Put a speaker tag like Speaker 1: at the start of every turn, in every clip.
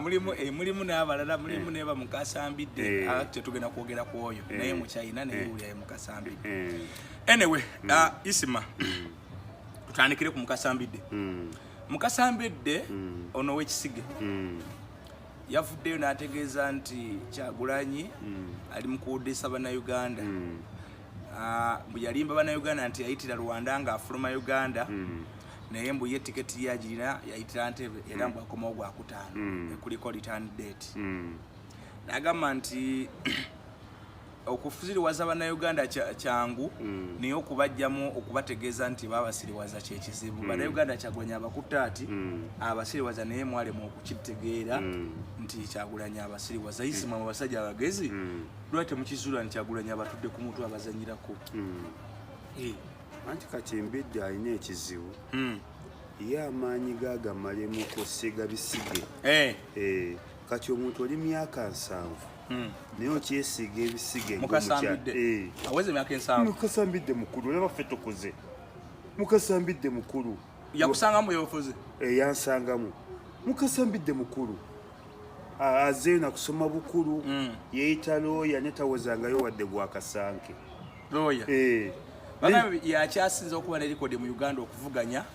Speaker 1: Mulimu mulimu n'abalala, mulimu ne bamukasambidde. Tetugenda kwogera ku oyo, naye mukyayina, naye wulira ye mukasambidde. Anyway, Isima, tutandikire ku mukasambidde. Mukasambidde ono w'ekisige yavuddeyo n'ategeeza nti Kyagulanyi ali mu kuwuddisa Bannayuganda. Mbu yalimba Bannayuganda nti yayitira Rwanda ng'afuluma Uganda, naye mbu ye tiketi yagirina, yayitira Ntebe, era mbu akomawo gwakutaano, kuliko return date. N'agamba nti okufusiriwaza Bannayuganda kyangu, naye okubajjamu, okubategeeza nti babasiriwaza kyekizibu. Bannayuganda, Kyagulanyi abakutte ati abasiriwaza, naye mwalemu okukitegeera nti Kyagulanyi abasiriwaza. Isima, mu basajja abagezi, lwaki temukizuula nti Kyagulanyi abatudde ku mutwe, abazanyirako?
Speaker 2: Anti kati Mbidde alina ekizibu. Ye amaanyi ge agamalemu kusiiga bisige. Kati omuntu oli myaka 70, naye okyesiiga ebisige.
Speaker 1: Mukasambidde aweza emyaka 70?
Speaker 2: Mukasambidde mukulu, olaba ffe tukuze. Mukasambidde mukulu.
Speaker 1: Yakusangamu byobufuzi?
Speaker 2: Yansangamu. Mukasambidde mukulu, azeeyo nakusoma bukulu. Yeeyita looya, ne tawozangayo wadde gwakasanke.
Speaker 1: Looya. Bagambye yakyasinza okuba ne record mu Uganda okuvuganya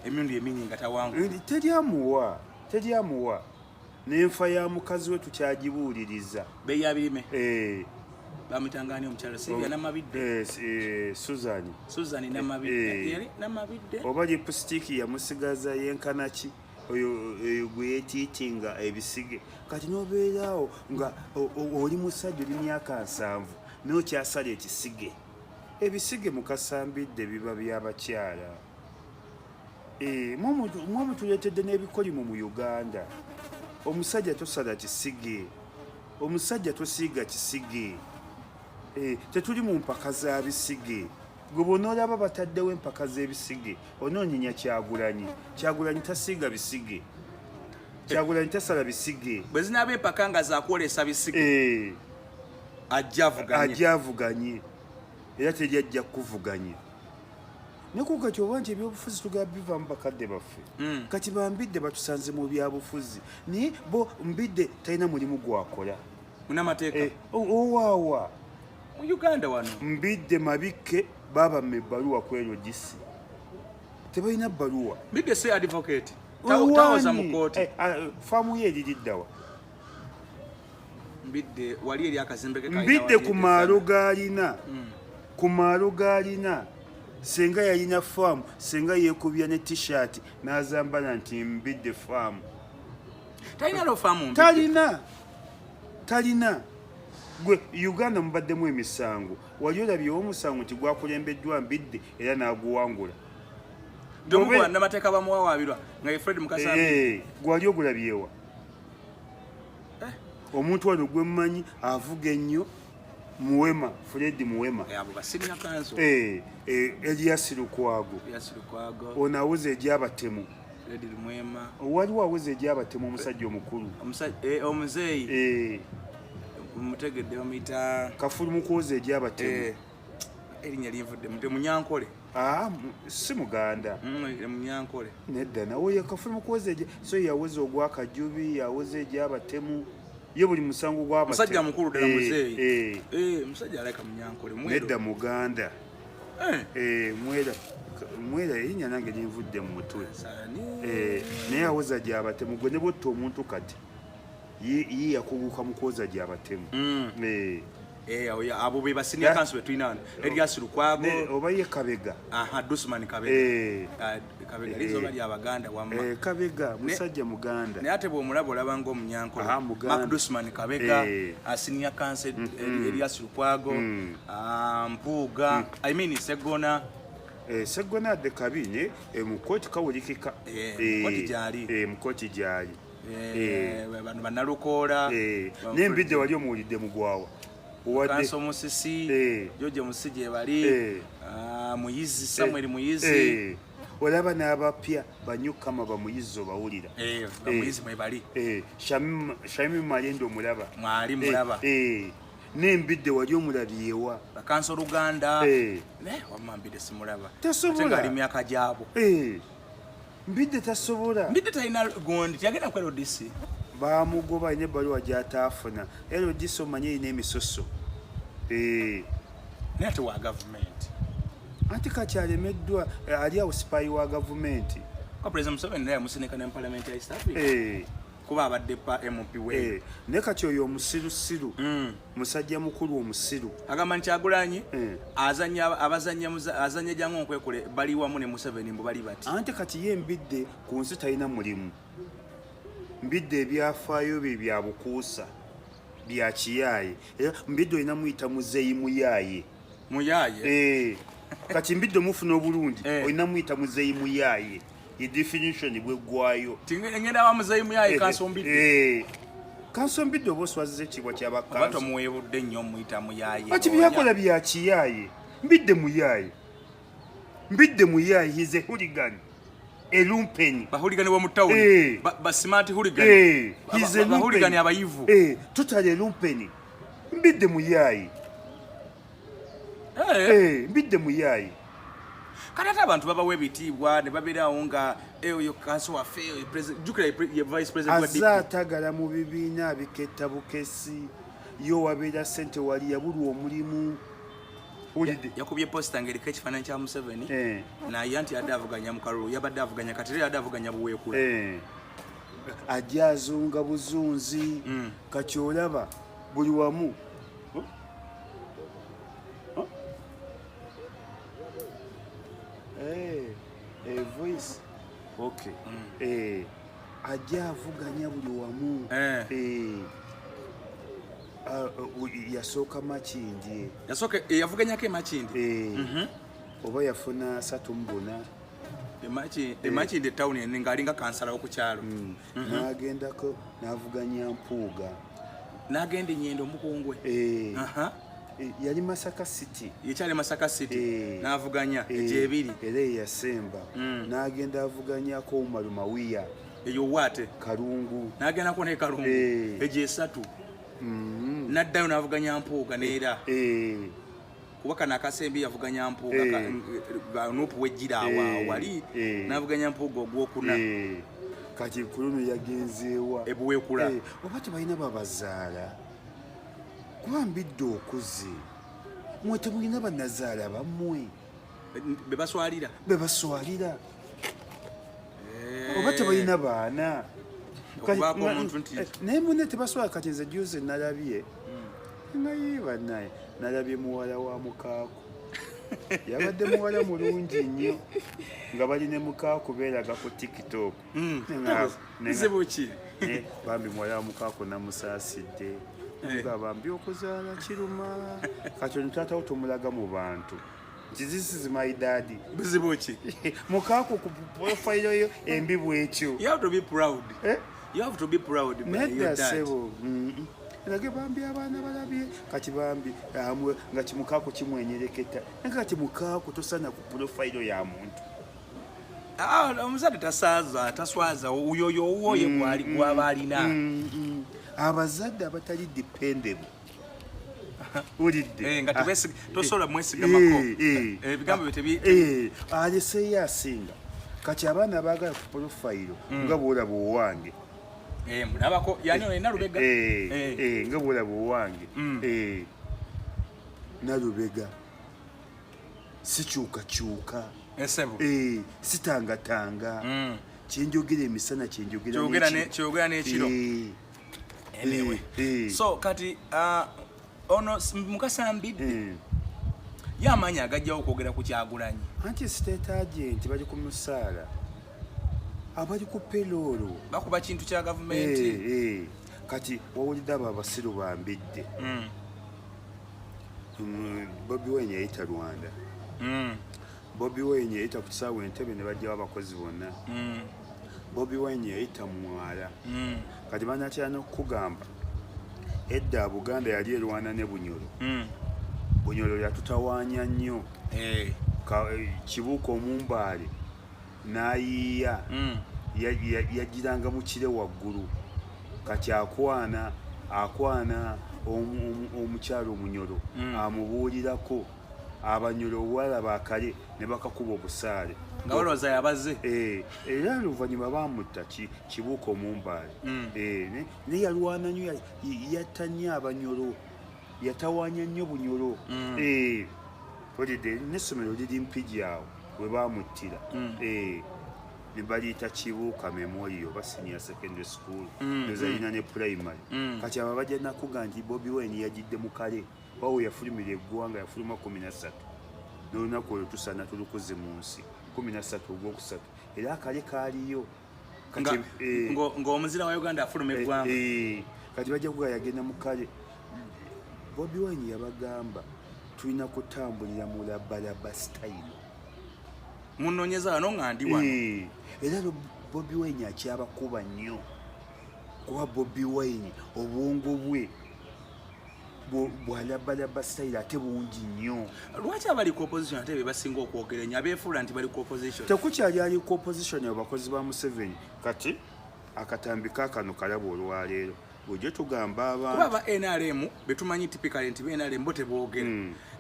Speaker 1: emirundi emingi nga tawangula.
Speaker 2: Teryamuwa, teryamuwa. N'enfa ya mukazi we tukyagibuuliriza.
Speaker 1: Beyabirime.
Speaker 2: Eh.
Speaker 1: Bamutangani omukyalo Silvia Namabidde.
Speaker 2: Susan.
Speaker 1: Susan Namabidde. Yali Namabidde.
Speaker 2: Oba lipstick yamusigaza yenkanaki oyo gwe yetiitinga ebisige. Kati nobeeraawo nga oli musajja, oli myaka 70, naye okyasala ekisige. Ebisige, mukasambidde, biba byabakyala. Mwe mutuleetedde n'ebikolimo mu Uganda. Omusajja tosala kisige, omusajja tosiiga kisige. Tetuli mu mpaka za bisige. Gwe bw'onoolaba bataddewo empaka z'ebisige, onoonyenya Kyagulanyi. Kyagulanyi tasiiga bisige, Kyagulanyi tasala bisige.
Speaker 1: Bwe zinaaba empaka nga zakwolesa bisige, ajja avuganye.
Speaker 2: Ajja avuganye, era teri ajja kukuvuganya. Naye kati oba nti ebyobufuzi tugaba biva mu bakadde baffe. Kati bambidde batusanze mu byabufuzi, naye bo Mbidde talina mulimu gwakola.
Speaker 1: Munamateeka.
Speaker 2: Owaawa?
Speaker 1: Mu Uganda wano.
Speaker 2: Mbidde Mabikke babamma ebbaluwa ku LDC, tebalina bbaluwa.
Speaker 1: Mbidde si advocate? Tawoza mu kooti?
Speaker 2: Faamu ye eririddawa?
Speaker 1: Mbidde wali eri akazimbe ke kalina.
Speaker 2: Mbidde
Speaker 1: wali
Speaker 2: ku maalo g'alina, ku maalo g'alina, senga yalina faamu, senga yeekubya ne T-shirt n'azambala nti Mbidde faamu.
Speaker 1: Talina law firm Mbidde.
Speaker 2: Talina, talina. Gwe Uganda mubaddemu emisango, wali olabyewo omusango nti gwakulembeddwa Mbidde era n'aguwangula?
Speaker 1: Tomukuba namateeka bamuwawaabirwa nga ye Fred Mukasa.
Speaker 2: Gwali ogulabyewa? Omuntu wano gwe mmanyi avuga ennyo, Muwema, Fred Muwema.
Speaker 1: Abo ba senior counsel.
Speaker 2: Elias Lukwago.
Speaker 1: Elias Lukwago.
Speaker 2: Ono awoza egy'abatemu.
Speaker 1: Fred Mwema.
Speaker 2: Waliwo awoza egy'abatemu, omusajja omukulu.
Speaker 1: Omuzeeyi. Mutegedde, bamuyita
Speaker 2: Kafulu mu kwoza egy'abatemu.
Speaker 1: Erinnya linvudde mute, Munyankole.
Speaker 2: Ah, si Muganda.
Speaker 1: Munyankole.
Speaker 2: Nedda, nawe ye kafulu mu kwoza egye, so yawoza ogwakajubi, yawoza egy'abatemu, ye buli musango gw'abatemu.
Speaker 1: Musajja mukulu ddala. Muzeeyi.
Speaker 2: Eh.
Speaker 1: Musajja alabika Munyankole, mweru.
Speaker 2: Nedda, Muganda. Mwera, mwera, erinnya nange linvudde mu mutwe.
Speaker 1: Saani.
Speaker 2: Naye awoza gy'abatemu. Gwe ne bwotta omuntu kati ye yakuguka mu kwoza gy'abatemu.
Speaker 1: Abo be ba senior counsel betulina wano, Elias Lukwago.
Speaker 2: Oba ye Kabega.
Speaker 1: Aha, Dusman Kabega. Ah, Kabega lizoba lya Baganda wamma.
Speaker 2: Kabega musajja Muganda.
Speaker 1: Naye ate bw'omulaba olaba ng'Omunyankole.
Speaker 2: Aha, Muganda.
Speaker 1: Mark Dusman Kabega, senior counsel Elias Lukwago, Mpuuga, I mean Segona.
Speaker 2: Seggona adde kabi ne mu kooti kawulikika.
Speaker 1: Mu kooti gy'ali.
Speaker 2: Mu kooti gy'ali.
Speaker 1: Bano bannalukoola.
Speaker 2: Nembidde wali omuwulidde mugwawa? Wadde
Speaker 1: Kanso Musisi. George Musisi gye bali. Muyizi, Samuel Muyizi.
Speaker 2: Olaba n'abapya banyukama bamuyizi obawulira.
Speaker 1: Bamuyizi mwe bali.
Speaker 2: Shamim Malende omulaba?
Speaker 1: Mwali mulaba.
Speaker 2: Nembidde wali omulabyewa?
Speaker 1: Bakanso Luganda. Naye wamma Mbidde simulaba.
Speaker 2: Tasobola.
Speaker 1: Ate ng'ali myaka gyabo.
Speaker 2: Mbidde tasobola.
Speaker 1: Mbidde talina gundi, tiyagenda ku LDC.
Speaker 2: Bamugoba, alina ebbaluwa gyataafuna. LDC omanyi erina emisoso.
Speaker 1: Naye ate wa gavumenti.
Speaker 2: Anti kati alemeddwa, ali awo sipayi wa gavumenti.
Speaker 1: Kwa President Museveni naye yamusindika ne mu parliament ya East Africa. Kuba abadde pa MP we.
Speaker 2: Naye kati oyo omusirusiru, musajja mukulu omusiru.
Speaker 1: Agamba nti Kyagulanyi azannya, abazannya azannya jangu nkwekule, bali wamu ne Museveni, mbu bali bati.
Speaker 2: Anti kati ye Mbidde ku nsi talina mulimu. Mbidde ebyafaayo bye bya bukuusa, bya kiyaaye. Era Mbidde olina muyita muzeeyi muyaaye.
Speaker 1: Muyaaye.
Speaker 2: Kati Mbidde omufuna obulungi, olina muyita muzeeyi muyaaye, ye definition bweggwayo.
Speaker 1: Ngenda wa muzeeyi muyaaye Kanso Mbidde.
Speaker 2: Kanso Mbidde oba oswaziza ekitiibwa
Speaker 1: Oba
Speaker 2: ky'abakanso.
Speaker 1: Tomuweebudde nnyo omuyita muyaaye.
Speaker 2: Ati byakola bya kiyaaye. Mbidde muyaaye, Mbidde muyaaye. He's a hooligan, a lumpen.
Speaker 1: Bahooligan bo mu town. Ba smart hooligan.
Speaker 2: He's a
Speaker 1: Bahooligan
Speaker 2: lumpen.
Speaker 1: Abayivu.
Speaker 2: Totally a lumpen. Mbidde muyaaye. Mbidde muyaaye.
Speaker 1: Kati ate abantu babawa ebitiibwa ne babeerawo nga oyo kanso waffe, oyo jjukira ye vice president wa
Speaker 2: Azze
Speaker 1: DP.
Speaker 2: Atagala mu bibiina, abiketta bukesi. Yo wabeera sente wali yabulwa omulimu. Wulidde?
Speaker 1: Yakubye poster ng'eriko ekifaananyi kya Museveni, naye anti yadde avuganya mu kalulu, yabadde avuganya, kati era yadde avuganya Buweekula.
Speaker 2: Ajja azunga buzunzi. Kati olaba buli wamu. Huh? Voice. Okay. Ajja avuganya buli wamu. Ah, yasooka Makindye.
Speaker 1: Yasooka yavuganyako emakindi.
Speaker 2: Oba yafuna 34.
Speaker 1: Emakindi etawuni ng'alinga kansala wo ku kyalo.
Speaker 2: N'agendako n'avuganya Mpuuga.
Speaker 1: N'agenda enyendo omukungwe.
Speaker 2: Yali Masaka City.
Speaker 1: Yekyali Masaka City. N'avuganya egyo ebiri.
Speaker 2: Era ye yasemba. N'agenda avuganyako Umaru Mawiya.
Speaker 1: Eyo waate?
Speaker 2: Kalungu.
Speaker 1: N'agendako ne Kalungu. Egyo esatu. N'addayo n'avuganya Mpuuga neera. Kuba kano akasembi yavuganya Mpuuga. NUP wejjira awo wali. N'avuganya Mpuuga ogwokuna.
Speaker 2: Kati ku luno yagenzeewa?
Speaker 1: Ebuweekula.
Speaker 2: Oba tebalina babazaala, kuba Mbidde okuze, mwe temulina banazaala bammwe?
Speaker 1: Be baswalira.
Speaker 2: Be baswalira. Oba tebalina baana?
Speaker 1: Okubaako omuntu nti
Speaker 2: Naye munne tebaswala. Kati nze juze nalabye naye bannaye, nalabye muwala wa Mukaaku, yabadde muwala mulungi nnyo, nga bali ne Mukaaku beeraga ku TikTok.
Speaker 1: Bizibu ki?
Speaker 2: Bambi muwala wa Mukaaku namusaasidde. Nga bambi okuzaala kiruma. Kati ono taatawo tomulaga mu bantu nti this is my daddy.
Speaker 1: Bizibu ki?
Speaker 2: Mukaaku ku profile yo embi bwetyo.
Speaker 1: You have to be proud.
Speaker 2: Eh?
Speaker 1: You have to be proud by your
Speaker 2: Nedda
Speaker 1: dad.
Speaker 2: ssebo. Lage bambi abaana balabye kati bambi amwe nga kimukaako kimwenyereketa, naye kati Mukaaku tosaana ku profile ya muntu.
Speaker 1: Ah, omuzadde tasaaza, taswaza oyo owuwo ye gwali gwaba alina.
Speaker 2: Abazadde abatali dependable, wulidde?
Speaker 1: Nga tosobola mwesigamako. Ebigambo bye
Speaker 2: Aleseeyo asinga. Kati abaana baagala ku profile nga bwolaba owange.
Speaker 1: Mulabako yani olina Lubega.
Speaker 2: Nga bwolaba owange. Nalubega sikyukakyuka.
Speaker 1: Esebo.
Speaker 2: Sitangatanga. Kyenjogera emisana kyenjogera
Speaker 1: Kyogera
Speaker 2: n'ekiro.
Speaker 1: Kyogera n'ekiro. Anyway. So kati ono Mukasa Mbidde ye amaanyi agajjawo okwogera ku Kyagulanyi.
Speaker 2: Anti state agent bali ku musaala, abali ku payroll.
Speaker 1: Bakuba kintu kya gavumenti.
Speaker 2: Kati wawulidde abo abasiru bambidde? Bobi Wine yayita Rwanda. Bobi Wine yayita ku kisaawe Entebe ne bajjawo abakozi bonna. Bobi Wine yayita Mwala. Kati banatera n'okukugamba edda Buganda yali erwana ne Bunyoro. Bunyoro yatutawaanya nnyo. Kibuuka Omumbaale n'ayiiya. Yagiranga mu kire waggulu. Kati akwana omukyalo Omunyoro. Amubuulirako Abanyoro walaba akale ne bakakuba obusaale.
Speaker 1: Nga balowooza yabaze.
Speaker 2: Era oluvannyuma baamutta Kibuuka Omumbaale. Naye yalwana nnyo, yatta nnyo Abanyoro, yatawaanya nnyo Bunyoro. Olidde n'essomero liri Mpigi awo we baamuttira. Ne baliyita Kibuuka Memorial oba Senior Secondary School, ndowooza lirina ne primary. Kati abo bajja nakuga nti Bobi Wine yagidde mu kale wawe yafulumira eggwanga, yafuluma 13, n'olunaku olwo tusaana tulukuze mu nsi, 13 Ogwokusatu, era akale kaaliyo. Kati,
Speaker 1: Ng'omuzira wa Uganda afuluma eggwanga.
Speaker 2: Kati bajja kuga yagenda mu kale. Bobi Wine yabagamba tulina kutambulira mu labalaba style.
Speaker 1: Munoonyeza wano nga ndi wano.
Speaker 2: Era Bobi Wine akyabakuba nnyo, kuba Bobi Wine obwongo bwe bwalabalaba style ate bungi nnyo.
Speaker 1: Lwaki abali ku opposition ate be basinga okwogera ennyo, abeefuula nti bali ku opposition?
Speaker 2: Tekukyali ali ku opposition, abo bakozi ba Museveni. Kati akatambi kaakano kalaba olwaleero bwejjo tugamba
Speaker 1: Kuba
Speaker 2: abantu
Speaker 1: aba NRM betumanyi typically nti NRM bo teboogera,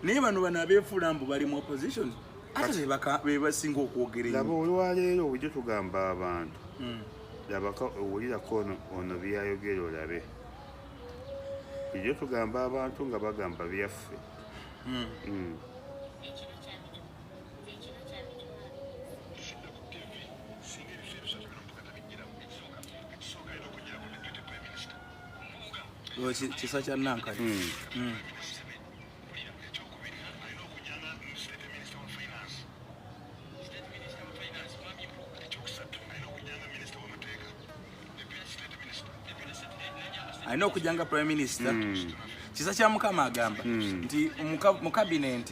Speaker 1: naye bano abeefuula mbu bali mu opposition ate be basinga okwogera
Speaker 2: Laba
Speaker 1: ennyo.
Speaker 2: olwaleero bwejjo tugamba abantu, labako owulirako ono byayogera, olabe ejjo tugamba abantu nga bagamba byaffe.
Speaker 1: Oyo kisa kya Nankali. Alina okujja nga prime minister. Kisa kya Mukama agamba nti mu cabinet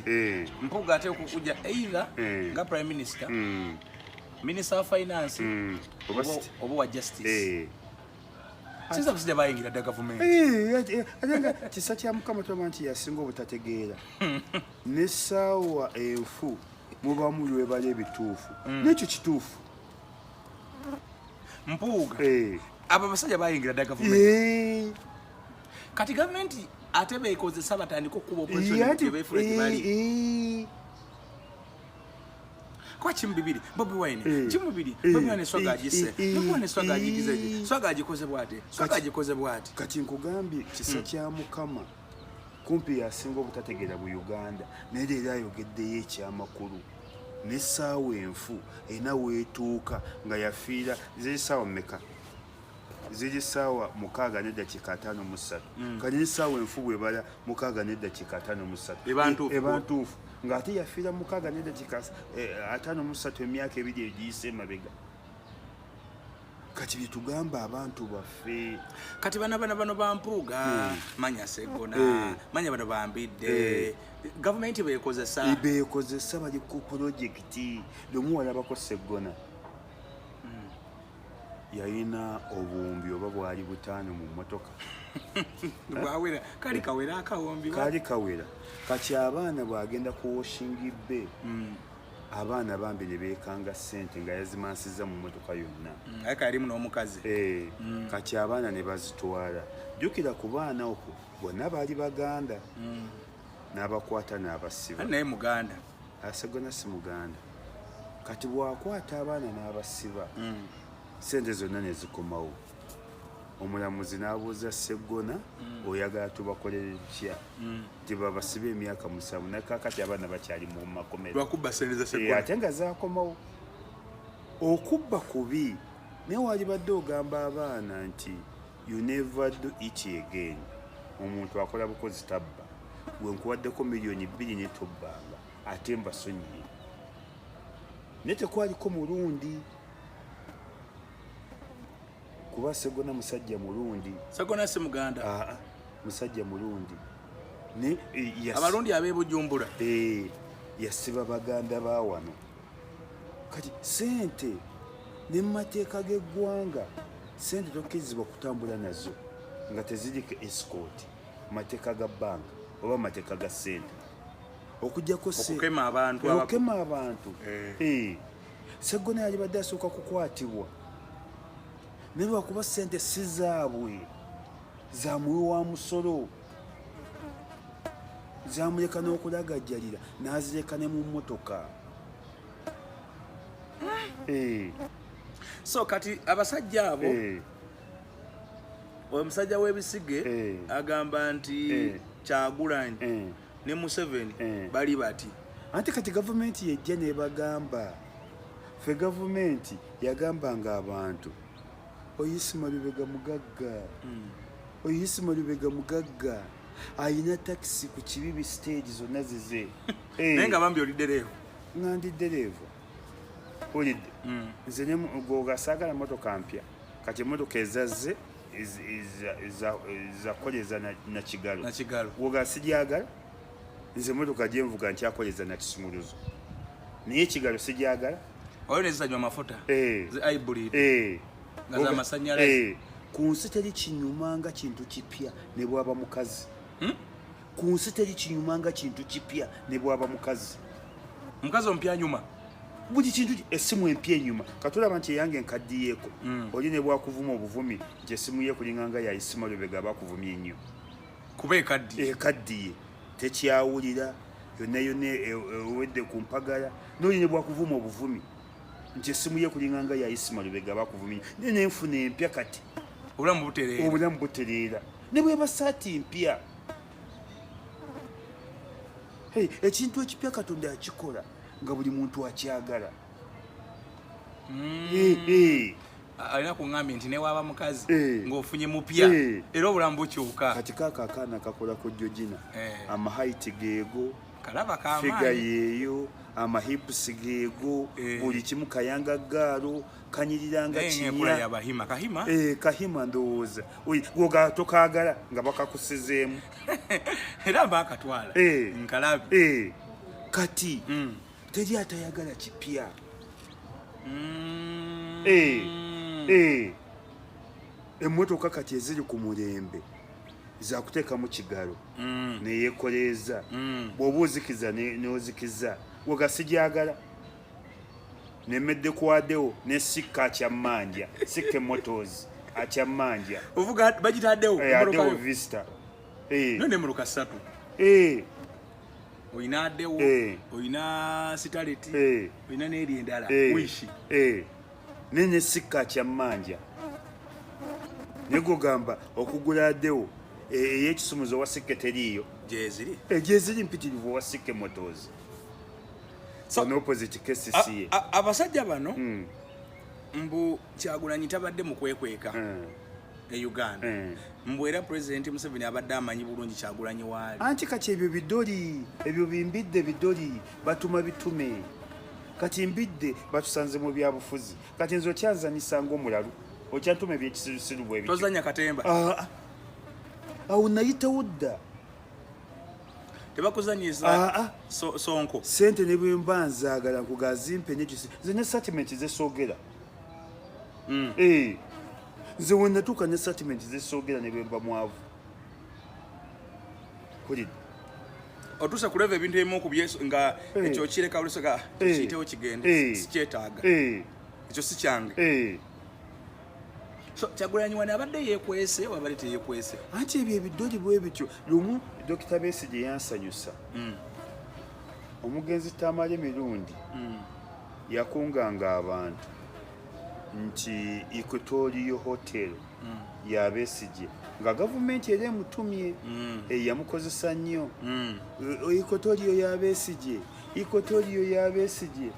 Speaker 1: Mpuuga ate okujja either nga prime minister, minister wa finance,
Speaker 2: Oba
Speaker 1: oba wa justice. Sinza abasajja bayingira dda gavumenti.
Speaker 2: Ate nga kisa kya Mukama tolaba nti yasinga obutategeera, n'essaawa enfu mubamu lwebala ebituufu, n'ekyo kituufu.
Speaker 1: Mpuuga, abo abasajja bayingira dda gavumenti. Kati gavumenti ate beekozesa batandika okukuba opposition beefuula gye bali. Kuba kimu bibiri, Bobi Wine, kimu bibiri, Bobi Wine swaga agisse, Bobi Wine swaga agigize gye, swaga agikoze bw'ati, swaga agikoze bw'ati.
Speaker 2: Kati nkugambye, kisa kya Mukama kumpi yasinga obutategeera mu Uganda, naye leero ayogeddeyo ekyamakulu. N'essaawa enfu erina weetuuka nga yafiira. Ziri ssaawa mmeka? Ziri ssaawa 6:53. Kati n'essaawa enfu bwebala 6:53,
Speaker 1: Eba ntuufu.
Speaker 2: Eba ntuufu, ng'ate yafiira 6:53 emyaka 2 egiyise emabega. Kati byetugamba abantu baffe.
Speaker 1: Kati bana bana bano bampuuga, manya Segona, manya bano bambidde, gavumenti beekozesa.
Speaker 2: Beekozesa, bali ku projekiti. Lumu walabako Segona yalina obuwumbi oba bwali 5 mu mmotoka.
Speaker 1: Bwawera, kali kawera akawumbi.
Speaker 2: Kaali kawera. Kati abaana bw'agenda ku washing bay, abaana bambi ne beekanga ssente nga yazimansiza mu mmotoka yonna.
Speaker 1: Aye kalimu n'omukazi.
Speaker 2: Kati abaana ne bazitwala. Jjukira ku baana okwo bonna baali Baganda, n'abakwata n'abasiba.
Speaker 1: Ani naye Muganda?
Speaker 2: Segona si Muganda. Kati bw'akwata abaana n'abasiba, ssente zonna ne zikomawo. Omulamuzi n'abuuza Seggona, oyagala tubakolere tutya? Nti babasibe emyaka 7. Nakakati abaana bakyali mu makomero.
Speaker 1: Lwakubba ssente za Seggona.
Speaker 2: Ate nga zakomawo. Okubba kubi, naye walibadde ogamba abaana nti you never do it again. Omuntu akola bukozi tabba. Gwe nkuwaddeko miliyoni 2 ne tobbanga, ate mbasonyiye. Naye tekwaliko mulundi, kuba Segona musajja mulundi.
Speaker 1: Segona si Muganda?
Speaker 2: Aa, musajja mulundi. Ne,
Speaker 1: Abalundi ab'e Bujumbura.
Speaker 2: Yasiba baganda ba wano. Kati sente ne mu mateeka g'eggwanga, sente tokkirizibwa kutambula nazo nga teziriko escort, mateeka ga banka oba mateeka ga sente, okujjako
Speaker 1: Okukema abantu.
Speaker 2: Okukema abantu. Seggona yalibadde asooka kukwatibwa, naye lwakuba sente si zaabwe, za muwi wa musolo, zamuleka n'okulagajjalira n'azireka ne mu mmotoka.
Speaker 1: So kati abasajja abo, omusajja w'ebisige agamba nti Kyagulanyi ne Museveni bali bati.
Speaker 2: Anti kati gavumenti yejja nebagamba, ffe gavumenti yagambanga abantu, Oyisima Lubega mugagga, Oyisima Lubega mugagga, ayina takisi ku Kibibi stage zonna zize.
Speaker 1: Naye nga bambi oli dereeva.
Speaker 2: Nga ndi dereeva, olidde nze goga saagala motoka mpya. Kati emotoka ezazze zakoleza nakigalo.
Speaker 1: Nakigalo.
Speaker 2: Woga sijagala nze emotoka gyenvuga nkyakoleza nakisumuluzo, naye ekigalo sijagala.
Speaker 1: Oyo nezisanywa amafuta, zi hybrid nga za masanyalaze.
Speaker 2: Ku nsi teri kinyuma nga kintu kipya ne bwaba mukazi. Ku nsi teri kinyuma nga kintu kipya ne bwaba mukazi.
Speaker 1: Mukazi omupya nyuma.
Speaker 2: Buli kintu, essimu empya enyuma. Katulaba nti eyange nkaddiyeeko. Oli ne bwakuvuma obuvumi nti essimu ye kulinga nga ya Isima Lubega, bakuvumye nnyo.
Speaker 1: Kuba ekaddiye.
Speaker 2: Ekaddiye, tekyawulira, yonna yonna ewedde ku mpagala. N'oli ne bwakuvuma obuvumi nti essimu ye kulinga nga ya Isima Lubega, bakuvumye, naye nenfuna empya kati.
Speaker 1: Obulamu butereera.
Speaker 2: Obulamu butereera ne bweba saati mpya. Hey, ekintu ekipya Katonda yakikola nga buli muntu akyagala.
Speaker 1: Alina kuŋŋambye nti newaba mukazi ng'ofunye mupya era obulamu bukyuka.
Speaker 2: Kati kaako akaana kakola ku Georgina, amaheight geego,
Speaker 1: kalaba
Speaker 2: figure
Speaker 1: kamaanyi,
Speaker 2: yeeyo, amahips geego, buli kimu kayanga gaalo kanyiriranga.
Speaker 1: Naye ng'enkula
Speaker 2: Kinya.
Speaker 1: Yabahima kahima.
Speaker 2: Kahima ndowooza gwoga tokaagala nga bakakusizeemu.
Speaker 1: Era mba akatwala nkalabi.
Speaker 2: Kati teri atayagala kipya. Emmotoka kati eziri ku mulembe zakuteekamu kigalo neyekoleeza. Bw'oba ozikiza n'ozikiza, woga sijagala nemedde kwadewo ne sikka akyammanja, sikka emotors akyammanja.
Speaker 1: Ovuga bagitaddewo emmotoka
Speaker 2: Adewo
Speaker 1: yo?
Speaker 2: Vista.
Speaker 1: No nemmotoka ssatu. Oyina addewo, oyina Starlet, oyina n'eri endala, Wish.
Speaker 2: Naye ne sikka akyammanja, naye gogamba okugula adewo ey'ekisumuzo owa sikke teriiyo.
Speaker 1: Gyeziri.
Speaker 2: Egyeziri mpitirivu owa sikke motors.
Speaker 1: So,
Speaker 2: on opposite KCCA.
Speaker 1: Abasajja bano mbu Kyagulanyi tabadde mu kwekweka e Uganda, mbu era Pulezidenti Museveni abadde amanyi bulungi Kyagulanyi waali.
Speaker 2: Anti kati ebyo bidoli, ebyo bimbidde bidoli, batuma bitume. Kati mbidde batusanze mu byabufuzi, kati nze okyanzanyisa ngaomulalu, okyantuma ebyekisirusiru bwe bityo.
Speaker 1: Tozanya katemba.
Speaker 2: Ah, ah. Awo nayitawo dda.
Speaker 1: Tebakuzanyisa.
Speaker 2: Ah, ah.
Speaker 1: Sonko.
Speaker 2: Sente ne bwe mba nzaagala nkugazimpe nekisi, nze ne statement zesoogera. Nze we natuuka ne statement zesoogera ne bwe mba mwavu kulidde.
Speaker 1: Otuuse kuleva ebintu ebimu ku byeso nga ekyo kireka olusoga kiyitewo kigende, sikyetaaga, ekyo si kyange. So Kyagulanyi wano abadde yeekwese oba abadde teyeekwese?
Speaker 2: Anti ebyo ebidoli bwe bityo. Lumu Dokita Besigye yansanyusa. Omugenzi Tamale Mirundi yakunganga abantu nti Equatorio Hotel ya Besigye, nga gavumenti era emutumye. Yamukozesa nnyo. Equatorio ya Besigye, Equatorio ya Besigye,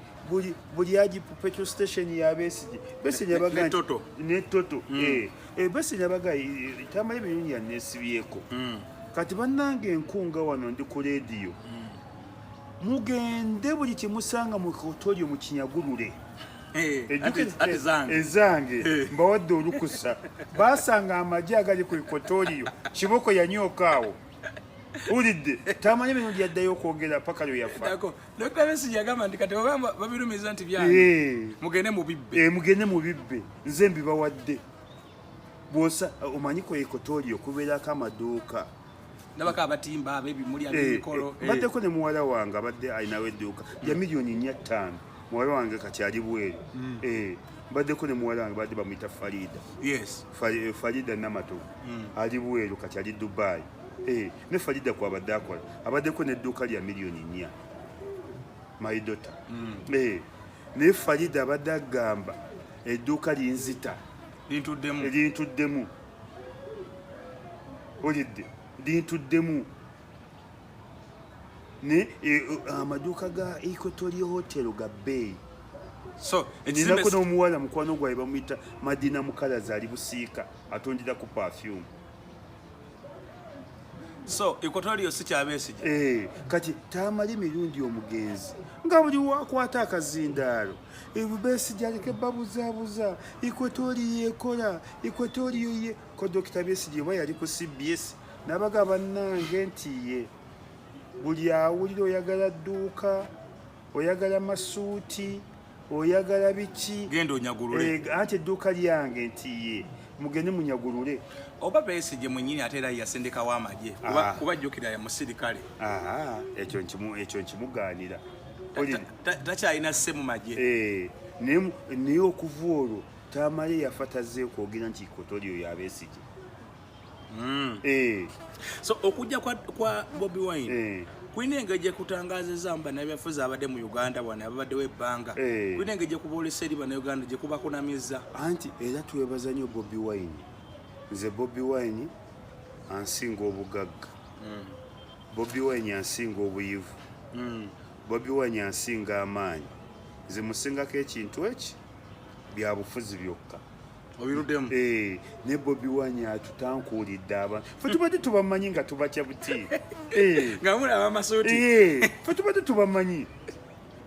Speaker 2: buli Agip petrol station ya Besigye. Besigye yabaga
Speaker 1: Ne
Speaker 2: nti
Speaker 1: Toto.
Speaker 2: Ne Toto. Besigye yabaga Tamale Mirundi yanesibyeko. Kati bannange enkunga wano ndi ku leediyo, mugende buli kyemusanga mu Equatorio mukinyagulule.
Speaker 1: Ati zange.
Speaker 2: Ezange. Mbawadde olukusa. Basanga amagye agali ku Equatorio, kiboko yanyooka awo. Wulidde, tamanyi mirundi yaddayo okwogera paka lwe yafa.
Speaker 1: Dako, Dr. Besigye yagamba nti kati oba babirumiza nti byange, mugende mu bibbe.
Speaker 2: Mugende mu bibbe, nze mbibawadde. Bwosa omanyi ku Equatorio kubeerako amaduuka.
Speaker 1: Ndabako abatimba ab'ebimuli, ab'emikolo.
Speaker 2: Mbaddeko ne muwala wange abadde alinawo edduuka lya miliyoni 4.5. Muwala wange kati ali bweru. Mbaddeko ne muwala wange, badde bamuyita Farida. Farida Namatovu ali bweru kati ali Dubai. Ne Farida kwabadde akola, abaddeko n'edduuka lya miliyoni 4, my daughter. Naye Farida abadde agamba edduuka linzita.
Speaker 1: Lintuddemu.
Speaker 2: Lintuddemu. Olidde lintuddemu. Ne amaduuka ga Equatorial Hotel ga bbeeyi.
Speaker 1: So
Speaker 2: ninako n'omuwala mukwano gwaye bamuyita Madina Mukalazi ali Busiika atundira ku perfume.
Speaker 1: So Equatorial si kya Besigye.
Speaker 2: Kati tamala emirundi omugenzi nga buli wakwata akazindaalo Besigye aleke babuzaabuza Equatorial ekola Equatorial ye ko Dokita Besigye oba yali ku CBS n'abaga bannange nti ye buli awulira oyagala dduuka oyagala masuuti oyagala biki
Speaker 1: genda onyagulule
Speaker 2: anti edduuka lyange nti ye mugende munyagulule.
Speaker 1: Oba Besigye mwennyini ate era yasindikawo amagye kuba jjukira ya musirikale.
Speaker 2: Ekyo nkimugaanira.
Speaker 1: Takyalina sse mu magye.
Speaker 2: Naye okuva olwo Tamale yafa tazze kwogera nti Equatorial ya Besigye.
Speaker 1: So okujja kwa Bobi Wine kulina engeri gye kutangazizaamu bannabyabufuzi abadde mu Uganda wano ababaddewo ebbanga. Kulina engeri gye kuboolesa eri Bannayuganda gye kubakunamizza.
Speaker 2: Anti era twebaza nnyo Bobi Wine. Nze Bobi Wine ansinga obugagga. Bobi Wine ansinga obuyivu. Bobi Wine ansinga amaanyi. Nze musingako ekintu eki byabufuzi byokka.
Speaker 1: Obiruddemu.
Speaker 2: Ne Bobi Wine atutankuulidde abantu. Ffe tubadde tubamanyi nga tubatya buti.
Speaker 1: Nga mulaba amasuuti.
Speaker 2: Ffe tubadde tubamanyi.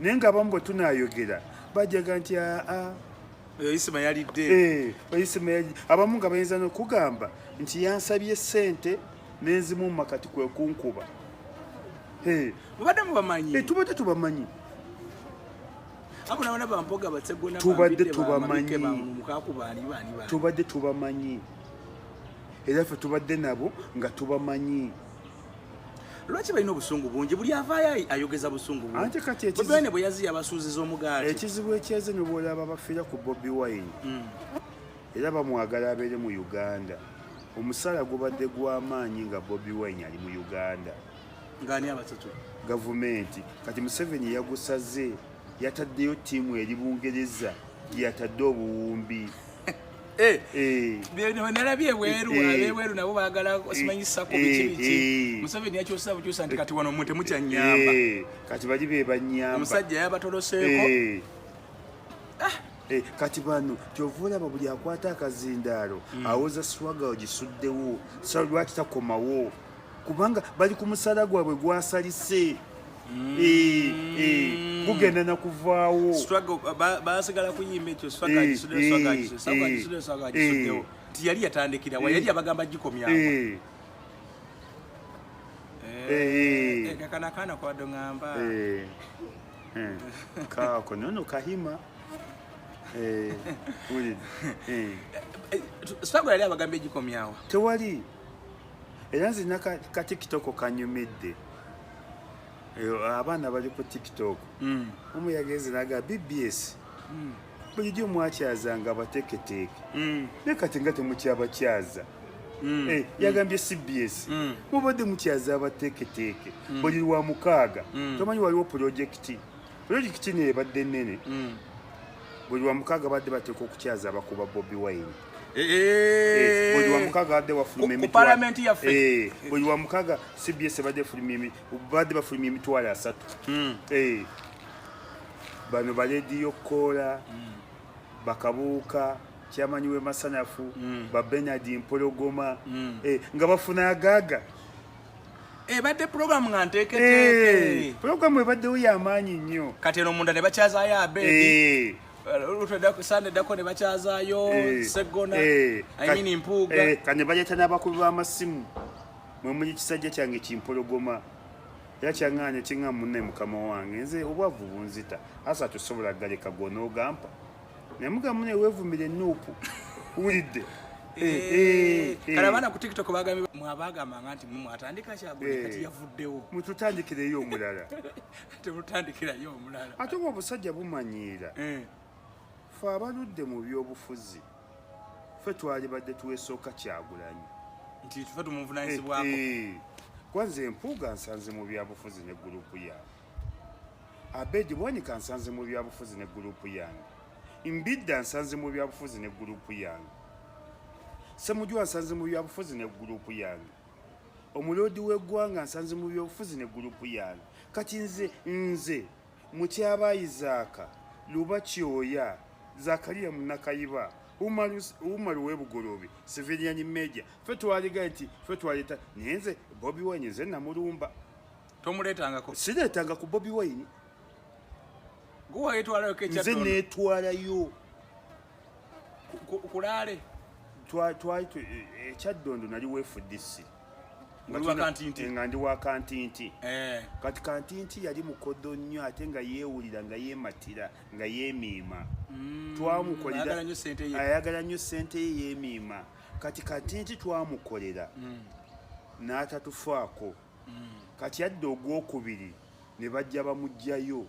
Speaker 2: Naye ng'abamu bwe tunaayogera bajaga nti aa.
Speaker 1: Isima yalidde.
Speaker 2: Isima yalidde. Abamu nga bayinza n'okugamba nti yansabye ssente n'enzimumma kati kwe kunkuba.
Speaker 1: Mubadde mubamanyi?
Speaker 2: Tubadde tubamanyi.
Speaker 1: Abo nabo bampoga batsegona
Speaker 2: tubadde tubamanyi. Tubadde tubamanyi. Era ffe tubadde nabo nga tubamanyi.
Speaker 1: Lwaki balina obusungu bungi? Buli avaayo ayogeza busungu bungi.
Speaker 2: Anti kati
Speaker 1: Bobi Wine bwe yazze yabasuuziza omugaati.
Speaker 2: Ekizibu ekyeze ne bw'olaba bafiira ku Bobi Wine. Era bamwagala abeere mu Uganda. Omusaala gubadde gw'amaanyi nga Bobi Wine ali mu Uganda.
Speaker 1: Ng'ani abasatu?
Speaker 2: Gavumenti. Kati Museveni yagusaze. Yataddeyo ttiimu eri Bungereza gye yatadde obuwumbi.
Speaker 1: Nalabye ebweru, ab'ebweru nabo baagala simanyi sako biki biki. Museveni yakyusa bukyusa nti kati wano mmwe temukyannyamba.
Speaker 2: Kati bali be bannyamba.
Speaker 1: Omusajja yabatoloseeko.
Speaker 2: Kati bano kyova olaba buli akwata akazindaalo awoza swaga ogisuddewo, lwaki takomawo? Kubanga bali ku musaala gwabwe gwasalise. Gugenda na kuvaawo.
Speaker 1: Struggle, basigala kuyimba ekyo, swagger agisuddewo, swagger agisuddewo, swagger agisuddewo, swagger agisuddewo. Nti yali yatandikira wa, yali abagamba gikomyawo. Kakana akaana kwadde ŋŋamba.
Speaker 2: Kaako nono kahima.
Speaker 1: Struggle yali abagamba egikomyawo.
Speaker 2: Tewali. Era nze ka TikTok kanyumidde. Abaana bali ku TikTok. Omu yagenze n'agamba BBS. Bulijjo mwakyazanga abateeketeeke. Naye kati nga temukyabakyaza. Yagambye CBS. Mubadde mukyaza abateeketeeke. Buli lwa mukaaga. Tomanyi waliwo pulojekiti. Pulojekiti eno ebadde nnene. Buli lwa mukaaga badde bateeka okukyaza abakuba Bobi Wine. Buli lwa mukaaga badde bafulumya
Speaker 1: Ku palamenti yaffe.
Speaker 2: Buli lwa mukaaga CBS badde bafulumya emitwalo asatu. Bano ba Radio Kola, Bakabuuka, Chairman w'e Masanafu, ba Bernard Mpologoma, nga bafuna agaaga.
Speaker 1: Ebadde program nga nteeketeeke.
Speaker 2: Program ebaddewo y'amaanyi nnyo.
Speaker 1: Kati eno munda ne bakyazaayo Abedi. Sande eddako ne bakyazaayo Sseggona, I mean Mpuuga.
Speaker 2: Kati ne baleeta n'abakubi b'amasimu. Mwe muli kisajja kyange Kimpologoma. Era kyaŋŋaanya kiŋŋa munne mukama wange nze obwavu bunzita. Asa tosobola galeka gw'onoogampa. Naye mugamba munne weevumire ennuupu. Wulidde.
Speaker 1: Kale abaana ku TikTok bagambye mwabagambanga nti mwe mwatandika Kyagulanyi kati yavuddewo.
Speaker 2: Mututandikireyo omulala.
Speaker 1: Temutandikirayo omulala.
Speaker 2: Ate oba obusajja bumanyiira. Ffe abaludde mu byobufuzi ffe twalibadde twesooka Kyagulanyi.
Speaker 1: Nti ffe tumuvunaanyizibwako.
Speaker 2: Kwanza Empuuga nsanze mu byabufuzi ne gurupu yaabwe. Abedi Bwanika nsanze mu byabufuzi ne gurupu yange, Mbidda nsanze mu byabufuzi ne gurupu yange, Semujju nsanze mu byabufuzi ne gurupu yange, omuloodi w'eggwanga nsanze mu byobufuzi ne gurupu yange. Kati nze Mutyaba Isaaka, Luba Kyoya, Zakariya Munakayiba, Umaru w'Ebugolobi, civilian major, ffe twaliga nti ffe twaleta. Naye nze Bobi Wine nze namulumba.
Speaker 1: Tomuleetangako?
Speaker 2: Sireetanga ku Bobi Wine.
Speaker 1: Guwayetwalayo?
Speaker 2: Nze neetwalayo.
Speaker 1: Kulaale?
Speaker 2: Twali ekyaddondo, nali wa FDC.
Speaker 1: Oli wa Kantinti?
Speaker 2: Nga ndi wa Kantinti.
Speaker 1: Eh.
Speaker 2: Kati Kantinti yali mukodo nnyo, ate nga yeewulira, nga yeematira, nga yeemiima. Twamukolera.
Speaker 1: Ayagala nnyo ssente ye.
Speaker 2: Ayagala nnyo ssente ye, yeemiima. Kati Kantinti twamukolera n'atatufaako. Kati adda ogwokubiri ne bajja bamuggyayo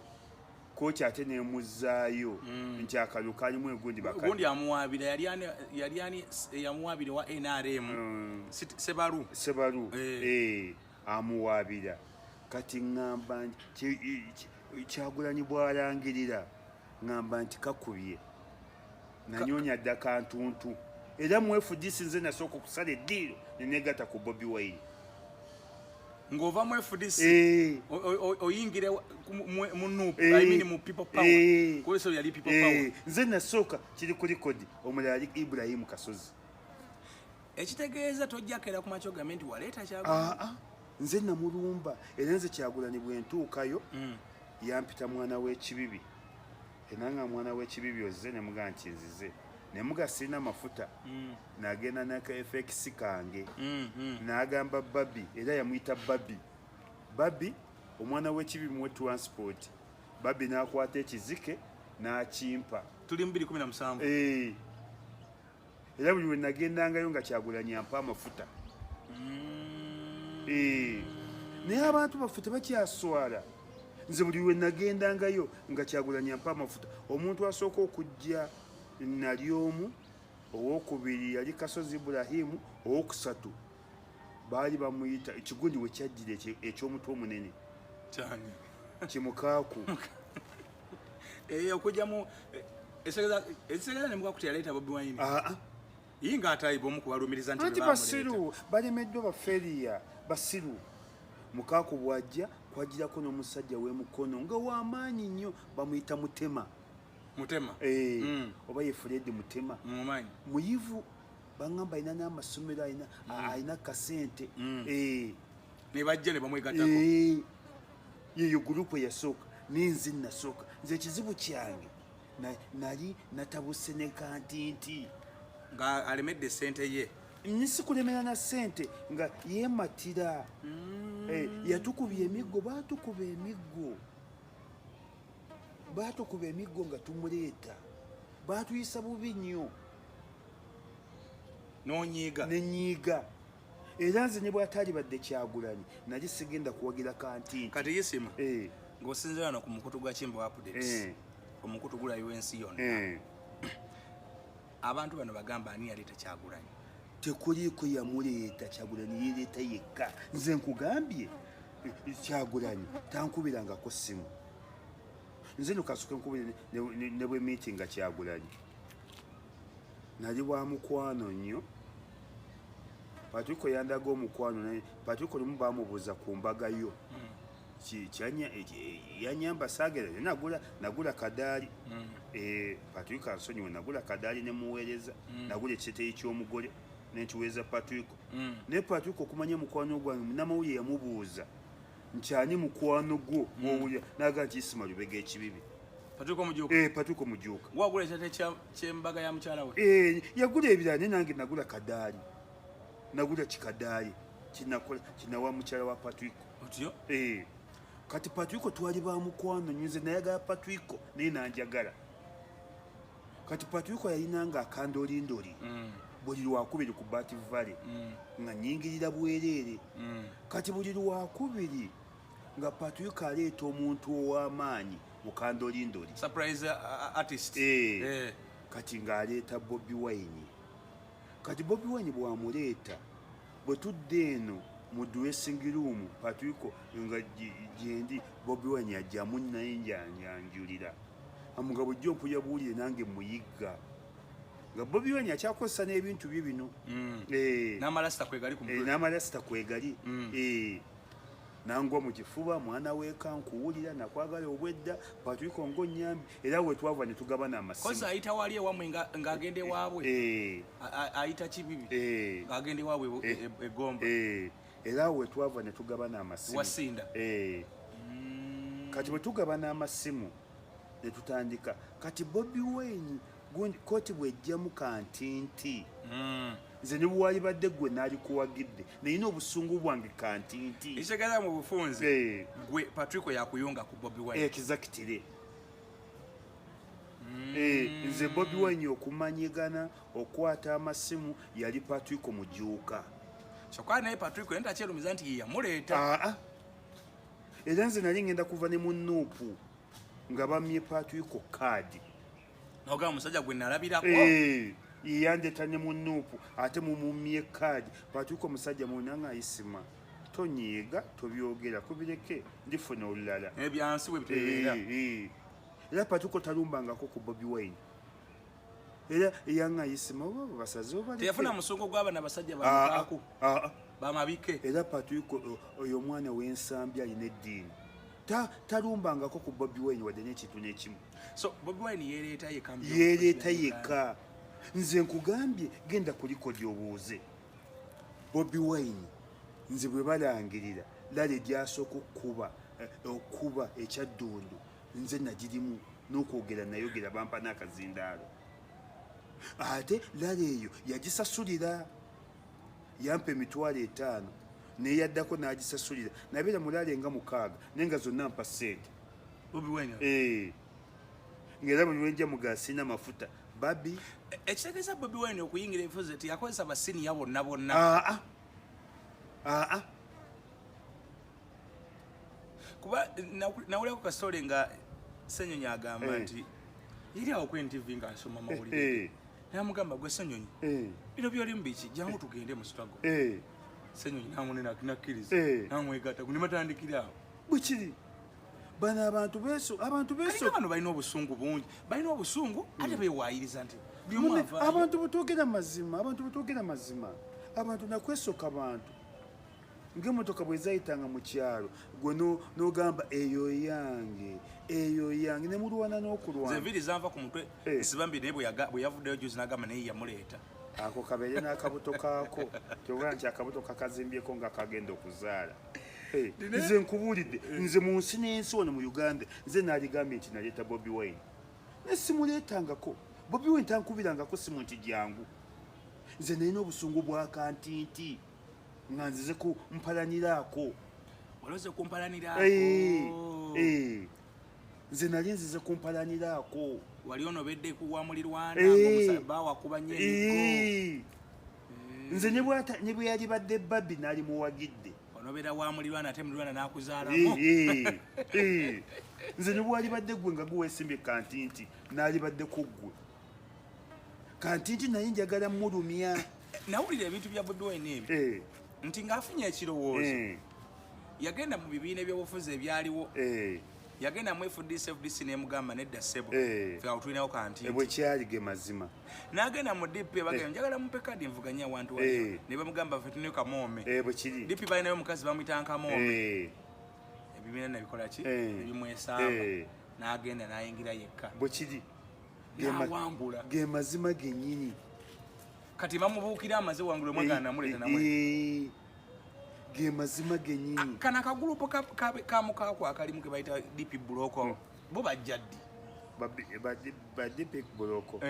Speaker 2: kooti, ate nemuzzaayo nti akalulu kalimu egundi.
Speaker 1: Gundi amuwaabira yali ani eyamuwaabira wa NRM? Sebalu.
Speaker 2: Sebalu.
Speaker 1: Eh.
Speaker 2: Eh, amuwaabira. Kati ŋŋamba nti Kyagulanyi bw'alangirira, ŋŋamba nti kakubye, nanyonya dda kantuntu. Era mu FDC nze nasooka okusala eddiiro nenegatta ku Bobi Wine.
Speaker 1: Ng'ova mu FDC?
Speaker 2: Eh.
Speaker 1: Oyingire mu NUP?
Speaker 2: Eh.
Speaker 1: I mean mu People Power.
Speaker 2: Eh.
Speaker 1: Kuba eso yali People Power.
Speaker 2: Eh, nze nasooka, kiri ku record. Omulala ali Ibrahimu Kasozi.
Speaker 1: Ekitegeeza tojjakera ku makyo gambe nti waleeta Kyagulanyi?
Speaker 2: Aa, nze namulumba. Era nze Kyagulanyi bwe ntuukayo, yampita mwana w'ekibibi. Era nga mwana w'ekibibi ozze, nemugaa nti nzize, nemuga sirina mafuta. Nagenda naka FX kange. N'agamba Babi, era yamuyita Babi, Babi omwana w'ekibibi muwe transport. Babi n'akwata ekizike n'akimpa.
Speaker 1: Tuli mu 2017?
Speaker 2: Eh. Era buli lwe nagendangayo nga Kyagulanyi ampa amafuta. Eh. Naye abantu baffe tebakyaswala. Nze buli lwe nagendangayo nga Kyagulanyi ampa amafuta. Omuntu asooka okujja nali omu, owokubiri yali Kasozi Ibulahimu, owokusatu baali bamuyita ekigundi we kyajjira eky'omutwe omunene.
Speaker 1: Kyani?
Speaker 2: Kimukaaku.
Speaker 1: Eh, okujjamu ekisegeeza ne mukaku teyaleeta Bobi Wine?
Speaker 2: Aa.
Speaker 1: Ye nga atayiba omu kubalumiriza nti
Speaker 2: anti
Speaker 1: be bamuleeta.
Speaker 2: Basiru balemeddwa, baferiya, basiru. Mukaaku bwajja kwagirako n'omusajja w'emukono nga w'amaanyi nnyo, bamuyita Mutema.
Speaker 1: Mutema?
Speaker 2: Eh, oba ye Fred Mutema.
Speaker 1: Mumanyi.
Speaker 2: Muyivu, baŋŋamba alina n'amasomero, alina kasente. Eh,
Speaker 1: ne bajja ne bamwegattako.
Speaker 2: Eh, yeyo gurupu eyasooka, ninze nasooka. Nze ekizibu kyange nali natabuse ne Kantinti.
Speaker 1: Nga alemedde sente ye.
Speaker 2: Nsi kulemera na ssente, nga yeematira. Eh, yatukubye emiggo, baatukuba emiggo, baatukuba emiggo nga tumuleeta, baatuyisa bubi nnyo.
Speaker 1: N'onyiiga.
Speaker 2: Nenyiiga. Era nze ne bw'ataali badde Kyagulanyi, nali sigenda kuwagira Kantinti.
Speaker 1: Kati Yisima,
Speaker 2: Eh,
Speaker 1: ng'osinziira wano ku mukutu gwa Kimbo Updates, omukutu gulayiwa ensi yonna, abantu bano bagamba ani yaleeta Kyagulanyi?
Speaker 2: Tekuliiko yamuleeta, Kyagulanyi yereeta yekka. Nze nkugambye, Kyagulanyi tankubirangako simu. Nze no kasuke nkubire ne bwe meetinga Kyagulanyi, nali wa mukwano nnyo. Patriko yandaga omukwano, naye Patriko lumu bamubuuza ku mbaga yo. Yanyamba saagera, naye nagula kadaali. Eh, Patriko ansonyiwe, nagula kadaali ne muweereza. Nagula ekiteteeyi ky'omugole nenkiweereza Patriko. Naye Patriko okumanya mukwano gwange, munnamawulire yamubuuza nti ani mukwano gwo gwowulira, naga nti Isima Lubega ekibibi.
Speaker 1: Patriko Mujuuka?
Speaker 2: Eh, Patriko Mujuuka.
Speaker 1: Wagula ekiteteeyi ky'embaga ya mukyala we?
Speaker 2: Eh, yagula ebirala, naye nange nagula kadaali, nagula kikadaali kinakola kinawa mukyala wa Patriko.
Speaker 1: Otyo.
Speaker 2: Eh, kati Patriko twali ba mukwano nnyo. Nze nayagala Patriko, naye nanjagala. Kati Patriko yalinanga akandolindoli buli lwakubiri ku Bat Valley, nga nyingirira bwereere. Kati buli lwakubiri nga Patriko aleeta omuntu ow'amaanyi mu kandolindoli.
Speaker 1: Surprise artist.
Speaker 2: Eh.
Speaker 1: Eh.
Speaker 2: Kati ng'aleeta Bobi Wine. Kati Bobi Wine bw'amuleeta, bwe tudda eno Mu dressing room, Patriko nga gyendi, Bobi Wine ajjamu naye njanjanjulira amuga bujjo mpuya buwulire nange muyigga nga Bobi Wine akyakozesa n'ebintu bye bino.
Speaker 1: N'amalasita kwegali ku mutwe.
Speaker 2: N'amalasita kwegali. Nangwa mu kifuba, mwana weeka nkuwulira nakwagala obwedda, Patriko ng'onnyambi, era we twava ne tugabana amasimu.
Speaker 1: Kozi ayita wali ewammwe ng'agenda ewaabwe. Ayita Kibibi ng'agenda ewaabwe e Gomba.
Speaker 2: Era we twava ne tugabana amasimu.
Speaker 1: Wasinda.
Speaker 2: Kati bwe tugabana amasimu ne tutandika. Kati Bobi Wine gundi kooti bw'ejjamu kantinti, nze ne bwalibadde gwe naalikuwagidde, nayina obusungu bwange kantinti.
Speaker 1: Ekitegeeza mu bufunze, gwe Patrico yakuyunga ku Bobi Wine.
Speaker 2: Exactly. Nze Bobi Wine okumanyigana okwata amasimu yali Patrico Mujuuka.
Speaker 1: Kyokka naye Patrico yali takyerumiza nti ye yamuleeta.
Speaker 2: Aa, era nze nali ngenda kuva ne mu NUP nga bamye Patrico kaadi.
Speaker 1: Nogamba omusajja gwe nalabirako.
Speaker 2: Yandeta ne mu NUP ate mumumye kaadi Patrico musajja munanga ayisima tonyiiga tobyogera kubireke ndifuna olulala.
Speaker 1: Ebyansi bwe bitebeera.
Speaker 2: Era Patrico talumbangako ku Bobi Wine, era yanga ayisima oba basaze oba
Speaker 1: Teyafuna musungu gw'abana abasajja bamukaaku bamabike.
Speaker 2: Era Patrico oyo omwana w'ensambi alina eddiini. Talumbangako ku Bobi Wine wadde n'ekintu n'ekimu.
Speaker 1: So Bobi Wine yeereeta yekka mu
Speaker 2: Yeereeta
Speaker 1: byobufuzi bya
Speaker 2: yekka. Nze nkugambye, genda ku record obuuze Bobi Wine. Nze bwe balangirira rally gyasooka okuba ekyaddundu, nze nagirimu n'okwogera nayogera, bampa n'akazindaalo. Ate rally eyo yagisasulira, yampa 50,000, neyaddako n'agisasulira. Nabeera mu rally nga 6 naye nga zonna mpa ssente.
Speaker 1: Bobi Wine.
Speaker 2: Ng'era buli lwenjja muga sina mafuta babi.
Speaker 1: Ekitegeeza Bobi Wine okuyingira ebifuzi teyakozesa basiniya bonna bonna.
Speaker 2: Aa aa.
Speaker 1: Kuba nawulirako kasitole nga Senyonyi agamba nti yeri awo ku NTV nga asoma mawulire, namugamba, "Gwe Senyonyi, bino byolimu biki? Jangu tugende mu struggle." Senyonyi namunena nakkiriza, namwegatta ne batandikira awo.
Speaker 2: Bwekiri, bano abantu beso abantu beso.
Speaker 1: Kalinga bano balina obusungu bungi, balina obusungu ate bewaayiriza nti buli omu
Speaker 2: Munne,
Speaker 1: avaayo.
Speaker 2: Abantu bwetwogera mazima, abantu bwetwogera mazima, abantu nakwesoka bantu ng'emmotoka bwe zayitanga mu kyalo, gwe n'ogamba eyo yange, eyo yange, ne mulwana
Speaker 1: Nze
Speaker 2: n'okulwana.
Speaker 1: Enviiri zanva ku mutwe. Nsibambi naye bwe yavuddeyo juzi n'agamba naye yamuleeta.
Speaker 2: Ako kabeere n'akabuto kaako, kyogera nti akabuto kakazimbyeko nga kagenda okuzaala. Nze nkubuulidde, nze mu nsi n'ensi wano mu Uganda nze naaligambye nti naleeta Bobi Wine, naye simuleetangako. Bobi Wine tankubirangako simu nti jangu. Nze nalina obusungu bwa kantinti nga nzize ku mpalaniraako.
Speaker 1: Waloze kumpalaniraako.
Speaker 2: Nze nali nzize kumpalaniraako.
Speaker 1: Wali onobedde kuwa mulirwana bawakuba nnyo emiggo.
Speaker 2: Nze ne bwe yali badde babbi naali muwagidde.
Speaker 1: Onobeera wa mulirwana ate mulirwana n'akuzaalamu.
Speaker 2: Nze ne bwali badde gwe nga guweesimbye kantinti naali badde ku ggwe kantinti, naye njagala mulumya.
Speaker 1: Nawulira ebintu bya Bobi Wine ebyo nti ng'afunye ekirowoozo, yagenda mu bibiina ebyobufuzi ebyaliwo, yagenda mu FDC, FDC nemugamba nedda ssebo, ffe awo tulinawo kantinti.
Speaker 2: Bwe kyali ge mazima.
Speaker 1: N'agenda mu DP, bagenda njagala mumpe kadi nvuganye awantu wali, ne bamugamba ffe tulinayo Kamoome.
Speaker 2: Bwe kiri.
Speaker 1: DP balinayo omukazi bamuyita Nkamoome. Ebibiina nabikola ki? Nebimwesamba. N'agenda n'ayingira yekka.
Speaker 2: Bwe kiri.
Speaker 1: N'awangula.
Speaker 2: Ge mazima gennyini.
Speaker 1: Kati bamubuukira amaze wangula omwagala namuleeta namuleeta.
Speaker 2: Ge mazima gennyini.
Speaker 1: Kano akagulupu ka mukaako akalimu ke bayita DP bloc, bo bajja ddi?
Speaker 2: Ba DP bloc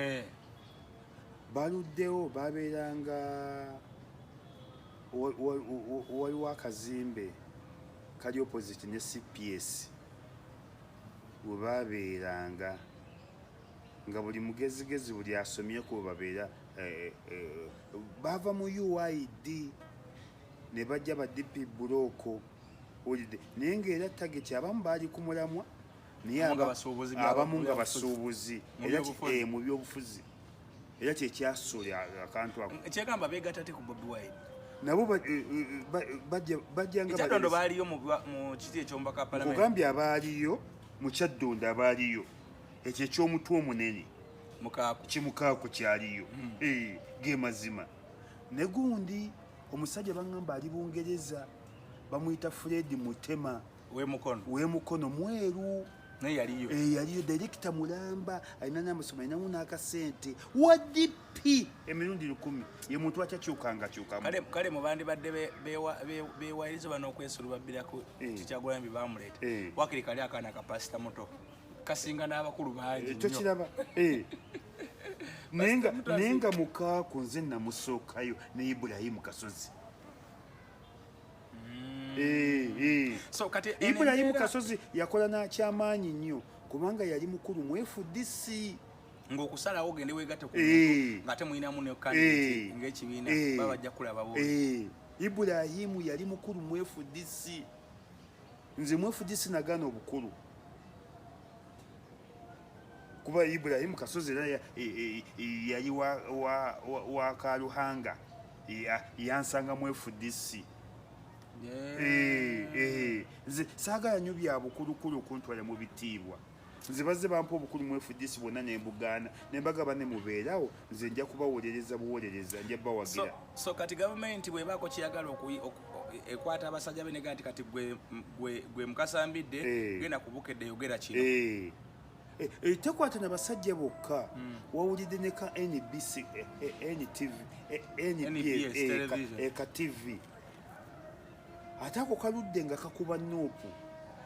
Speaker 2: baluddewo, babeeranga waliwo akazimbe kali opposite ne CPS we babeeranga, nga buli mugezigezi buli asomyeku we babeera. Bava mu UYD ne bajja ba DP bloc owulidde, naye ngaera target abamu baali ku mulamwa naye
Speaker 1: Abamu nga basuubuzi
Speaker 2: abamu nga
Speaker 1: byabufuzi.
Speaker 2: Basuubuzi.
Speaker 1: Mu
Speaker 2: Era
Speaker 1: byobufuzi.
Speaker 2: Mu byobufuzi, era kyekyasuula akantu ako.
Speaker 1: Kyegamba beegatta te ku Bobi Wine.
Speaker 2: Nabo bajjanga
Speaker 1: Kyaddondo baaliyo mu kiti eky'omubaka palamenti.
Speaker 2: Nkugambye abaaliyo mu Kyaddondo, abaaliyo ekyo eky'omutwe omunene
Speaker 1: Mukaaku.
Speaker 2: Kimukaaku kyaliyo. Ge mazima. Ne gundi omusajja baŋŋamba ali Bungereza, bamuyita Fred Mutema.
Speaker 1: W'emukono.
Speaker 2: W'emukono, mweru.
Speaker 1: Naye yaliyo.
Speaker 2: Yaliyo director mulamba, alina n'amasomo, alinamu n'akasente wa DP emirundi 1000, ye muntu atyakyukanga kyukamu.
Speaker 1: Kale mu bandibadde beewayiriza bano okwesulubabbirako Kyagulanyi bamuleeta. Wakiri kali akaana ka pasita muto kasinga n'abakulu bangi nnyo.
Speaker 2: Tokiraba? Naye nga Mukaaku nze namusookayo ne Ibulayimu Kasozi.
Speaker 1: So kati eno
Speaker 2: Ibulayimu
Speaker 1: embeera
Speaker 2: Kasozi yakola nakyamaanyi nnyo kubanga yali mukulu mu FDC.
Speaker 1: Ng'okusalawo ogende weegatte ku muntu ng'ate mulinamu ne candidate ng'ekibiina, baba bajja kulaba bo.
Speaker 2: Ibulayimu yali mukulu mu FDC. Nze mu FDC nagaana obukulu kuba Ibulayimu Kasozi era yali wa Kaluhanga, yansanga mu FDC. Nze saagala nnyo bya bukulukulu okuntwala mu bitiibwa. Nze bazze bampa obukulu mu FDC bwonna nembugaana, nembagaba ne mubeerawo, nze nja kubawolereza buwolereza, nja bawagira.
Speaker 1: So kati gavumenti bw'ebaako kyeyagala ekwata abasajja be nega nti kati gwe Mukasambidde, genda ku Bukedde yogera kino.
Speaker 2: Tekwata na basajja bokka. Wawulidde ne ka NBC, NTV, NBS,
Speaker 1: NBS television.
Speaker 2: Ka TV ate ako kaludde nga kakuba NUP.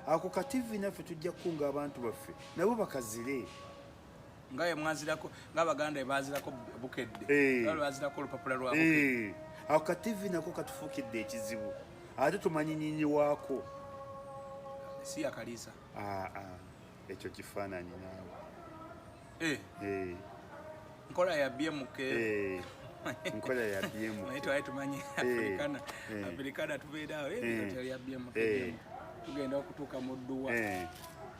Speaker 2: Ako ka TV naffe tujja kukunga abantu baffe nabo bakazire.
Speaker 1: Nga bwe mwazirako, ng'Abaganda bwe baazirako Bukedde, nga bwe baazirako olupapula lwa Bukedde.
Speaker 2: Ako ka TV nako katufuukidde ekizibu, ate tumanyi nyinyi waako.
Speaker 1: Si yakaliisa?
Speaker 2: Ah, ah, ekyo kifaananyi naawe.
Speaker 1: Nkola ya BMK.
Speaker 2: Nkola ya BMK.
Speaker 1: Naye twali tumanyi Africana. Africana tubeera awo, ya BMK. BMK. Tugenda okutuuka mu dduwa,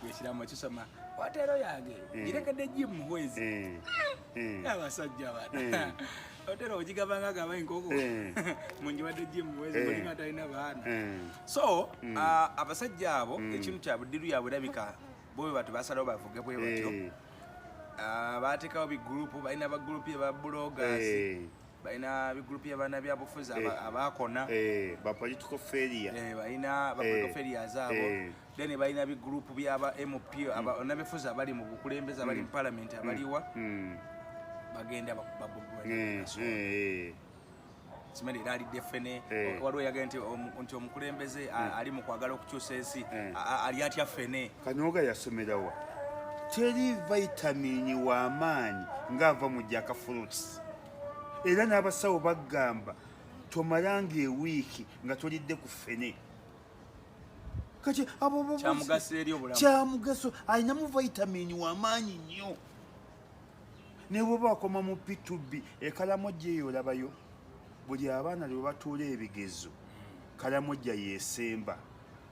Speaker 1: ekiramo kisoma watero yange girekedde Jim Muhwezi. Abasajja bano, otero ogigabanga gaba enkoko, mungiwadde Jim Muhwezi, mulinga talina baana. So abasajja abo, ekintu kya budiru yabwe erabika bo bwe batu basalawo bavuge bwe batyo. Bateekawo bigurupu, balina bagurupu aba bloggers, balina bigurupu y'abannabyabufuzi abakona.
Speaker 2: Ba political failure.
Speaker 1: Balina ba political failures abo. Then balina bigurupu byaba MP, bannabyabufuzi abali mu bukulembeze, abali mu parliament, abaliwa bagenda bakuba. Simene era alidde ffene. Waliwo yagenda nti nti omukulembeze ali mu kwagala okukyusa ensi ali atya ffene?
Speaker 2: Kanoga yasomerawa? Teri vitamin w'amaanyi ng'ava mu jack fruits, era n'abasawo bagamba tomalanga ewiiki nga tolidde ku ffene. Kati abo
Speaker 1: Kyamugaso eri obulamu.
Speaker 2: Kyamugaso, alinamu vitamin w'amaanyi nnyo. Ne bwoba wakoma mu P2B ekalamojja eyo olabayo buli abaana lwe batuula ebigezo, Kalamojja yesemba.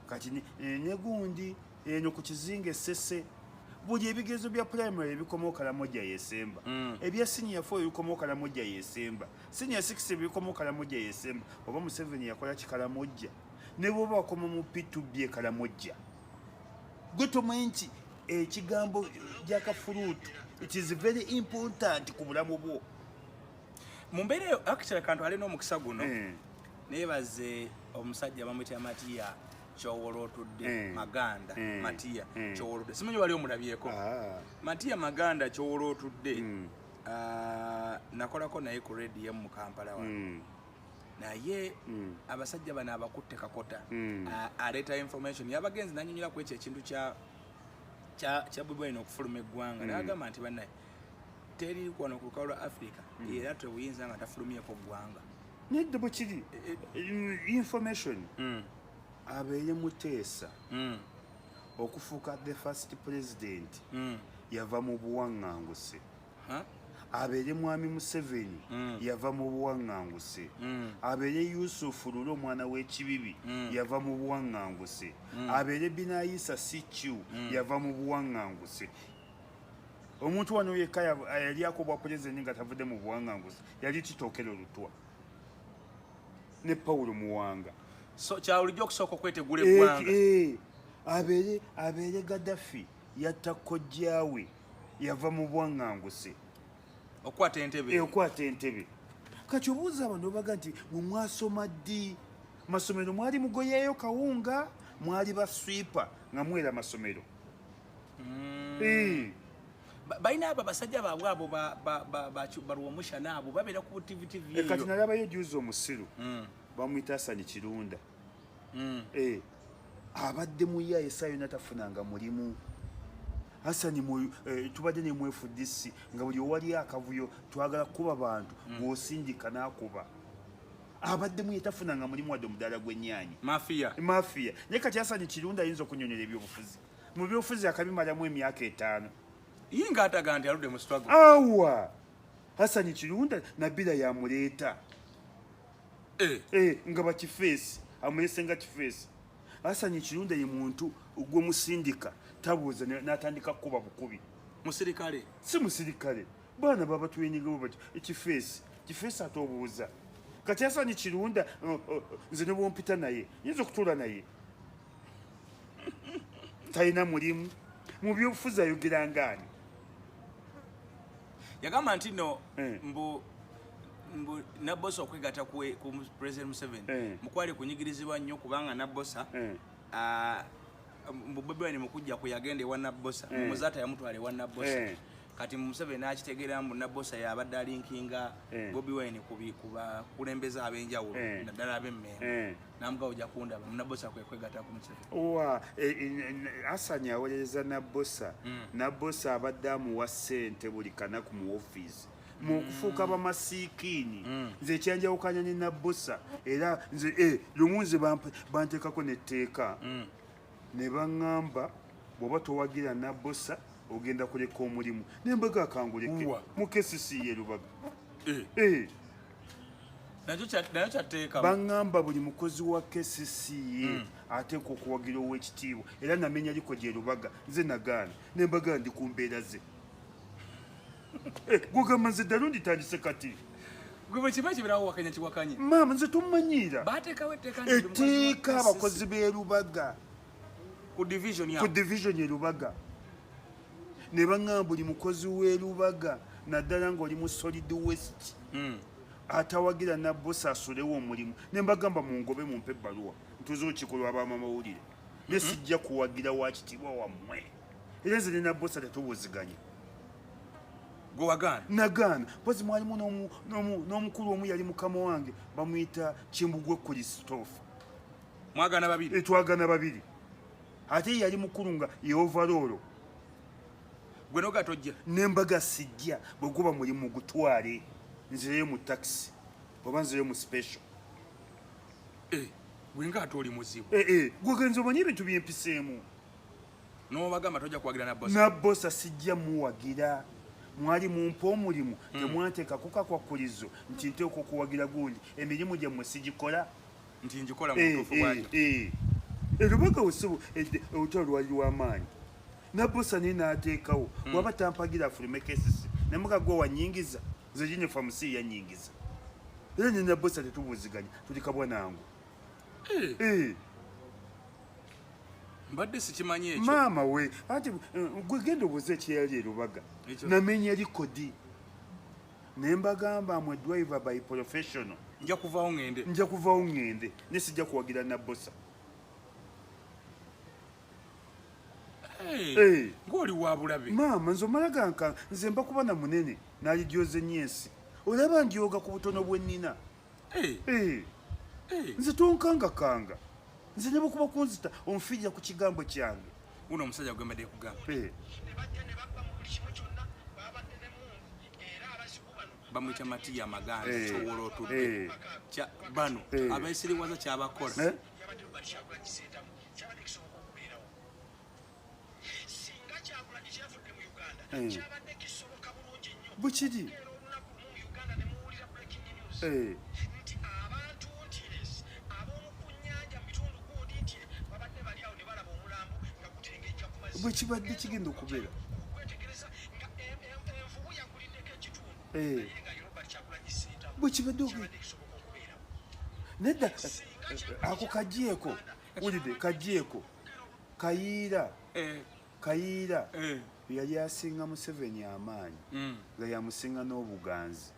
Speaker 2: Kati ne gundi eno ku kizinga Essese, buli ebigezo bya primary ebikomawo Kalamojja yesemba. Ebya senior 4 ebikomawo Kalamojja yesemba, senior 6 ebikomawo Kalamojja yesemba. Oba Museveni yakola kikalamojja? Ne bwoba wakoma mu P2B ekalamojja, gwe tomanyi nti ekigambo jack fruit, it is very important ku bulamu bwo.
Speaker 1: Mu mbeera eyo, actually kantu alina omukisa guno, neebaze omusajja bamuyita Matiya Kyowolotudde. Maganda. Matiya Kyowolotudde, simanyi wali omulabyeko.
Speaker 2: Ah.
Speaker 1: Matiya Maganda Kyowolotudde, ah, nakolako naye ku radio mu Kampala wano. Naye abasajja bano abakutte kakota, aleeta information yabagenzi nanyonyola ku ekyo ekintu kya Bobi Wine okufuluma eggwanga. N'agamba nti bannaye teri wano ku lukalu lwa Africa era tebuyinza nga tafulumyeko ggwanga.
Speaker 2: Nedda, bwe kiri. Information abeere Muteesa okufuuka the first president yava mu buwaŋŋanguse.
Speaker 1: Huh?
Speaker 2: Abeere mwami Museveni yava mu buwaŋŋanguse. Abeere Yusufu Lule omwana w'ekibibi yava mu buwaŋŋanguse. Abeere Binayisa CQ yava mu buwaŋŋanguse. Omuntu wano yekka yalyako bwa pulezidenti nga tavudde mu buwaŋŋanguse yali Tito Okello Lutwa. Ne Pawulo Muwanga.
Speaker 1: So kyabulijjo okusooka okwetegula eggwanga.
Speaker 2: Abeere Gaddafi yatta kojjaawe, yava mu bwaŋŋanguse.
Speaker 1: Okukwata entebe.
Speaker 2: Okukwata entebe. Kati obuuza abantu baga nti mwe mwasoma ddi? Masomero mwali mugoyeeyo kawunga, mwali baswipa nga mwera masomero.
Speaker 1: Balina abo abasajja baabwe abo balwomushana abo babeera ku TV TV.
Speaker 2: Kati nalabayo juzi omusiru bamuyita Hassan Kirunda. Abadde muya essaawa yonna tafunanga mulimu. Hassan tubadde ne mu FDC nga buli owali akavuyo twagala kukuba bantu, bw'osindika n'akuba. Abadde muye tafunanga mulimu wadde omudaala gw'ennyaanya.
Speaker 1: Mafia.
Speaker 2: Mafia. Naye kati Hassan Kirunda ayinza okunnyonnyola ebyobufuzi. Mu byobufuzi akabimalamu emyaka 5.
Speaker 1: Ye ng'ataga nti aludde mu struggle.
Speaker 2: Awa! Hassan Kirunda Nabila yamuleeta. Nga bakifeesi, amulese nga kifeesi. Hassan Kirunda ye muntu gwe musindika tabuuza n'atandika kukuba bukubi.
Speaker 1: Musirikale?
Speaker 2: Si musirikale. Baana baba twenyigabo bati ekifeesi, kifeesi ate obuuza. Kati Hassan Kirunda nze ne bwompita naye, nyinza okutuula naye. Talina mulimu. Mu byobufuzi ayogera ng'ani?
Speaker 1: Yagamba nti no mbu Nabbosa okwegatta ku President Museveni mukwali kunyigirizibwa nnyo kubanga Nabbosa mbu Bobi Wine mukujja kwe yagenda ewa Nabbosa, Muzaata yamutwala ewa Nabbosa. Kati Museveni n'akitegeera mbu Nabbosa y'abadde alinkinga Bobi Wine ku bakulembeze ab'enjawulo naddala ab'Emmengo. N'amugawo ojja kundaba, Nabbosa kwe kwegatta ku Museveni.
Speaker 2: Owa, Hassan awolereza Nabbosa. Nabbosa abadde amuwa ssente buli kanaku mu ofiisi. Mu kufuuka bamasiikiini. Nze ekyanjawukanya ne Nabbosa era nze lumu nze banteekako n'etteeka. Ne baŋŋamba bw'oba towagira Nabbosa ogenda kuleka omulimu. Ne mbaga akanguleke mu KCC ye Lubaga.
Speaker 1: Nakyo kyatteeka.
Speaker 2: Baŋŋamba buli mukozi wa KCC ye ateekwa okuwagira ow'ekitiibwa era namenya liko gye Lubaga nze nagaana ne mbaga ndi ku mbeera ze. Gugamba nze ddala nditandise kati.
Speaker 1: Gwe bwe kiba kibeerawo wakanya kiwakanye.
Speaker 2: Maama nze tommanyiira.
Speaker 1: Baateekawo etteeka nti
Speaker 2: etteeka abakozi b'e Lubaga.
Speaker 1: Ku division
Speaker 2: ya. Ku division ye Lubaga. Ne baŋŋamba buli mukozi w'e Lubaga naddala ng'oli mu solid waste. Atawagira Nabbosa asulewo omulimu. Ne mbagamba mungobe mumpe ebbaluwa. Ntuuze olukiiko lw'abamawulire. Ne sijja kuwagira wa kitiibwa wammwe. Era nze ne Nabbosa tetubuuziganya.
Speaker 1: Gwe wagaana?
Speaker 2: Nagaana. Mpozi mwalimu n'omukulu omu yali mukama wange bamuyita Kimbugwe Christopher.
Speaker 1: Mwagaana babiri?
Speaker 2: Twagaana babiri. Ate yali mukulu nga ye overall.
Speaker 1: Gwe n'oga tojja?
Speaker 2: Ne mbaga sijja, bwe guba mulimu gutwale. Nzireyo mu taxi oba nzireyo mu special.
Speaker 1: Gwe ng'ate oli muzibu.
Speaker 2: Gwe genza omanyi ebintu bye mpiseemu.
Speaker 1: N'obagamba tojja kuwagira Nabbosa?
Speaker 2: Nabbosa sijja muwagira. Mwali mumpa omulimu, temwanteekako kakwakkulizo nti nteekwa okuwagira gundi. Emirimu gyammwe sigikola.
Speaker 1: Nti ngikola mu butuufu bwakyo.
Speaker 2: Lubaga osibu olutalo lwali lw'amaanyi. Nabbosa naye n'ateekawo. Bw'aba tampagira afulume KCC. Ne muka gwe wannyingiza. Nze Jennifer Musi yannyingiza. Era ne Nabbosa tetubuuziganya, tuli kabwa nangu.
Speaker 1: Mbadde sikimanyi ekyo.
Speaker 2: Maama we, anti gwe genda obuuze ekyeyali e Lubaga. Namenya likodi. Ne mbagamba mwe driver by professional.
Speaker 1: Nja kuvaawo ŋŋende.
Speaker 2: Nja kuvaawo ŋŋende. Ne sijja kuwagira Nabbosa.
Speaker 1: Ng'oli wa bulabe.
Speaker 2: Maama nze omala ganka nze mba kuba na munene n'alijooze nnyo ensi. Olaba ndyoga ku butono bwe nnina. Nze tonkangakanga. Nze ne bwekuba kunzita onfiirira ku kigambo kyange.
Speaker 1: Wuno omusajja gwe mbadde kugamba. Bamuyita Matiya Maganda, Kyowoola otudde. Bano abeesiriwaza kyabakola.
Speaker 2: Bwe kiri. Bwe kibadde kigenda okubeera. Bwe kibadde okubeera. Nedda, ako kagyeko, wulidde, kagyeko Kayiira. Kayiira yali asinga Museveni amaanyi, nga yamusinga n'obuganzi.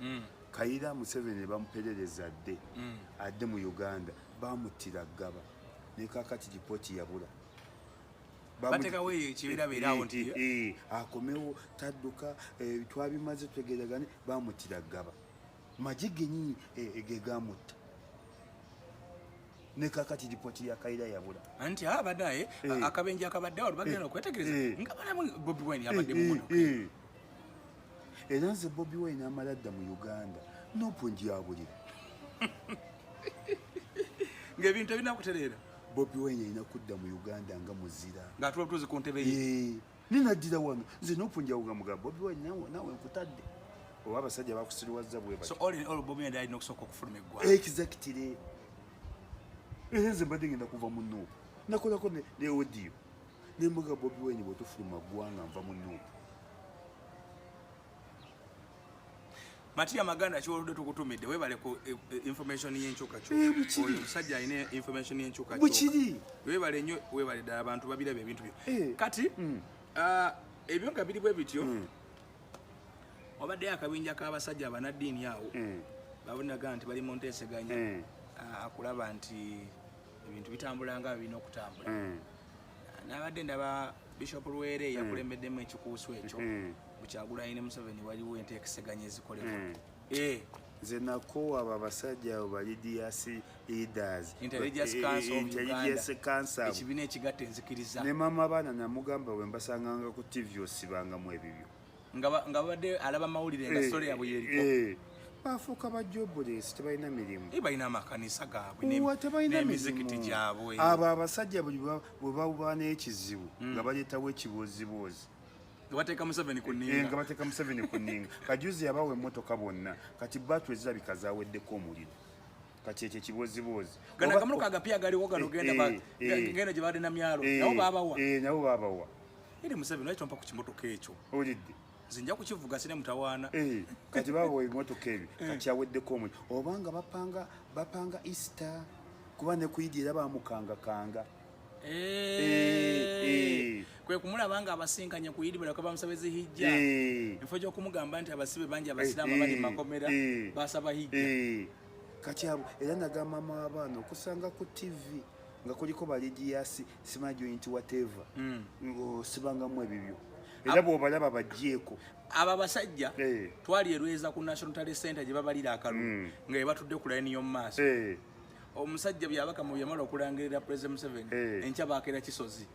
Speaker 2: Kayiira Museveni bamuperereza dde adde mu Uganda, bamuttira Ggaba, ne kakati lipooti yabula.
Speaker 1: Bateekawo ekibeerabeerawo nti
Speaker 2: akomewo tadduka, twabimaze tutegeeragane. Bamuttira Ggaba, magye gennyini ge gamutta, ne kakati lipooti ya Kayiira yabula.
Speaker 1: Anti abaddaye akabenje akabadde awo bagenda okwetegereza nga balamu Bobi Wine yabadde mu mmotoka.
Speaker 2: Era nze Bobi Wine amala dda mu Uganda, NUP njyabulira.
Speaker 1: Ng'ebintu ebinakutereera.
Speaker 2: Bobi Wine alina kudda mu Uganda nga muzira,
Speaker 1: ng'atula obutuuzi ku ntebe ye.
Speaker 2: Ninaddira wano nze NUP njawuga, Bobi Wine naawe nkutadde, oba abasajja bakusiriwazza bwe
Speaker 1: batyo. So all in all, Bobi Wine alina okusooka okufuluma eggwanga.
Speaker 2: Exactly. Era nze mbadde ngenda kuva mu NUP, nakolako ne audio nembuga Bobi Wine bwetufuluma ggwanga nva mu NUP.
Speaker 1: Matia Maganda kiwoludde tukutumidde, webale ku information y'enkyukakyuka. Oyo omusajja alina information y'enkyukakyuka.
Speaker 2: Bwekiri.
Speaker 1: Webale nnyo, webale ddala, abantu babiraba ebintu byo. Kati ebyo nga biri bwe bityo, wabaddeyo akabinja k'abasajja abanaddiini awo, babonaga nti bali mu nteeseganya akulaba nti ebintu bitambula nga birina okutambula. Nabadde ndaba Bishop Lwere yakulembeddemu ekikuuso ekyo, Kyagulanyi ne Museveni waliwo enteeseganya ezikolebwa.
Speaker 2: Nze nakoowa abo abasajja abo ba religious leaders.
Speaker 1: Interreligious Council of Uganda.
Speaker 2: Interreligious Council.
Speaker 1: Ekibiina ekigatta enzikiriza.
Speaker 2: Ne mama abaana namugamba bwe mbasanganga ku TV osibangamu ebibyo.
Speaker 1: Nga babadde alaba mawulire nga story yabwe yeriko.
Speaker 2: Bafuuka ba jobless, tebalina mirimu.
Speaker 1: Balina amakanisa gaabwe n'emizikiti gyabwe.
Speaker 2: Abo abasajja buli bwe baba n'ekizibu nga baleetawo ekibooziboozi.
Speaker 1: Nga bateeka Museveni ku nninga.
Speaker 2: Nga bateeka Museveni ku nninga. Kajuzi yabawa emmotoka bonna, kati battery zirabika zaaweddeko omuliro. Kati ekyo ekibooziboozi.
Speaker 1: Gano akamotoka agapya galiwo gano genda gye baadde Namyalo, nabo baabawa.
Speaker 2: Nabo baabawa.
Speaker 1: Eri Museveni lwaki tompa ku kimotoka ekyo?
Speaker 2: Owulidde?
Speaker 1: Nze nja kukivuga sine mutawaana.
Speaker 2: Kati baabawa ebimotoka ebyo, kati aweddeko omuliro. Obanga bapanga Easter, kuba ne ku Idi era baamukangakanga.
Speaker 1: Kwe kumulaba nga abasinkanye ku Idi balaka bamusaba ezihijja. Enfo gy'okumugamba nti abasibe bangi abasiraamu abali mu makomera basaba hijja.
Speaker 2: Kati abo era nagamba mama w'abaana okusanga ku TV nga kuliko ba religious simanyi joint whatever, osibangamu ebibyo. Era bw'obalaba baggyeko.
Speaker 1: Abo abasajja twali e Lweza ku National Talent Center gye babalira akalulu nga batudde ku layini y'omu maaso. Omusajja byabaka mu byamala okulangirira President Museveni, enkya bakeera Kisozi.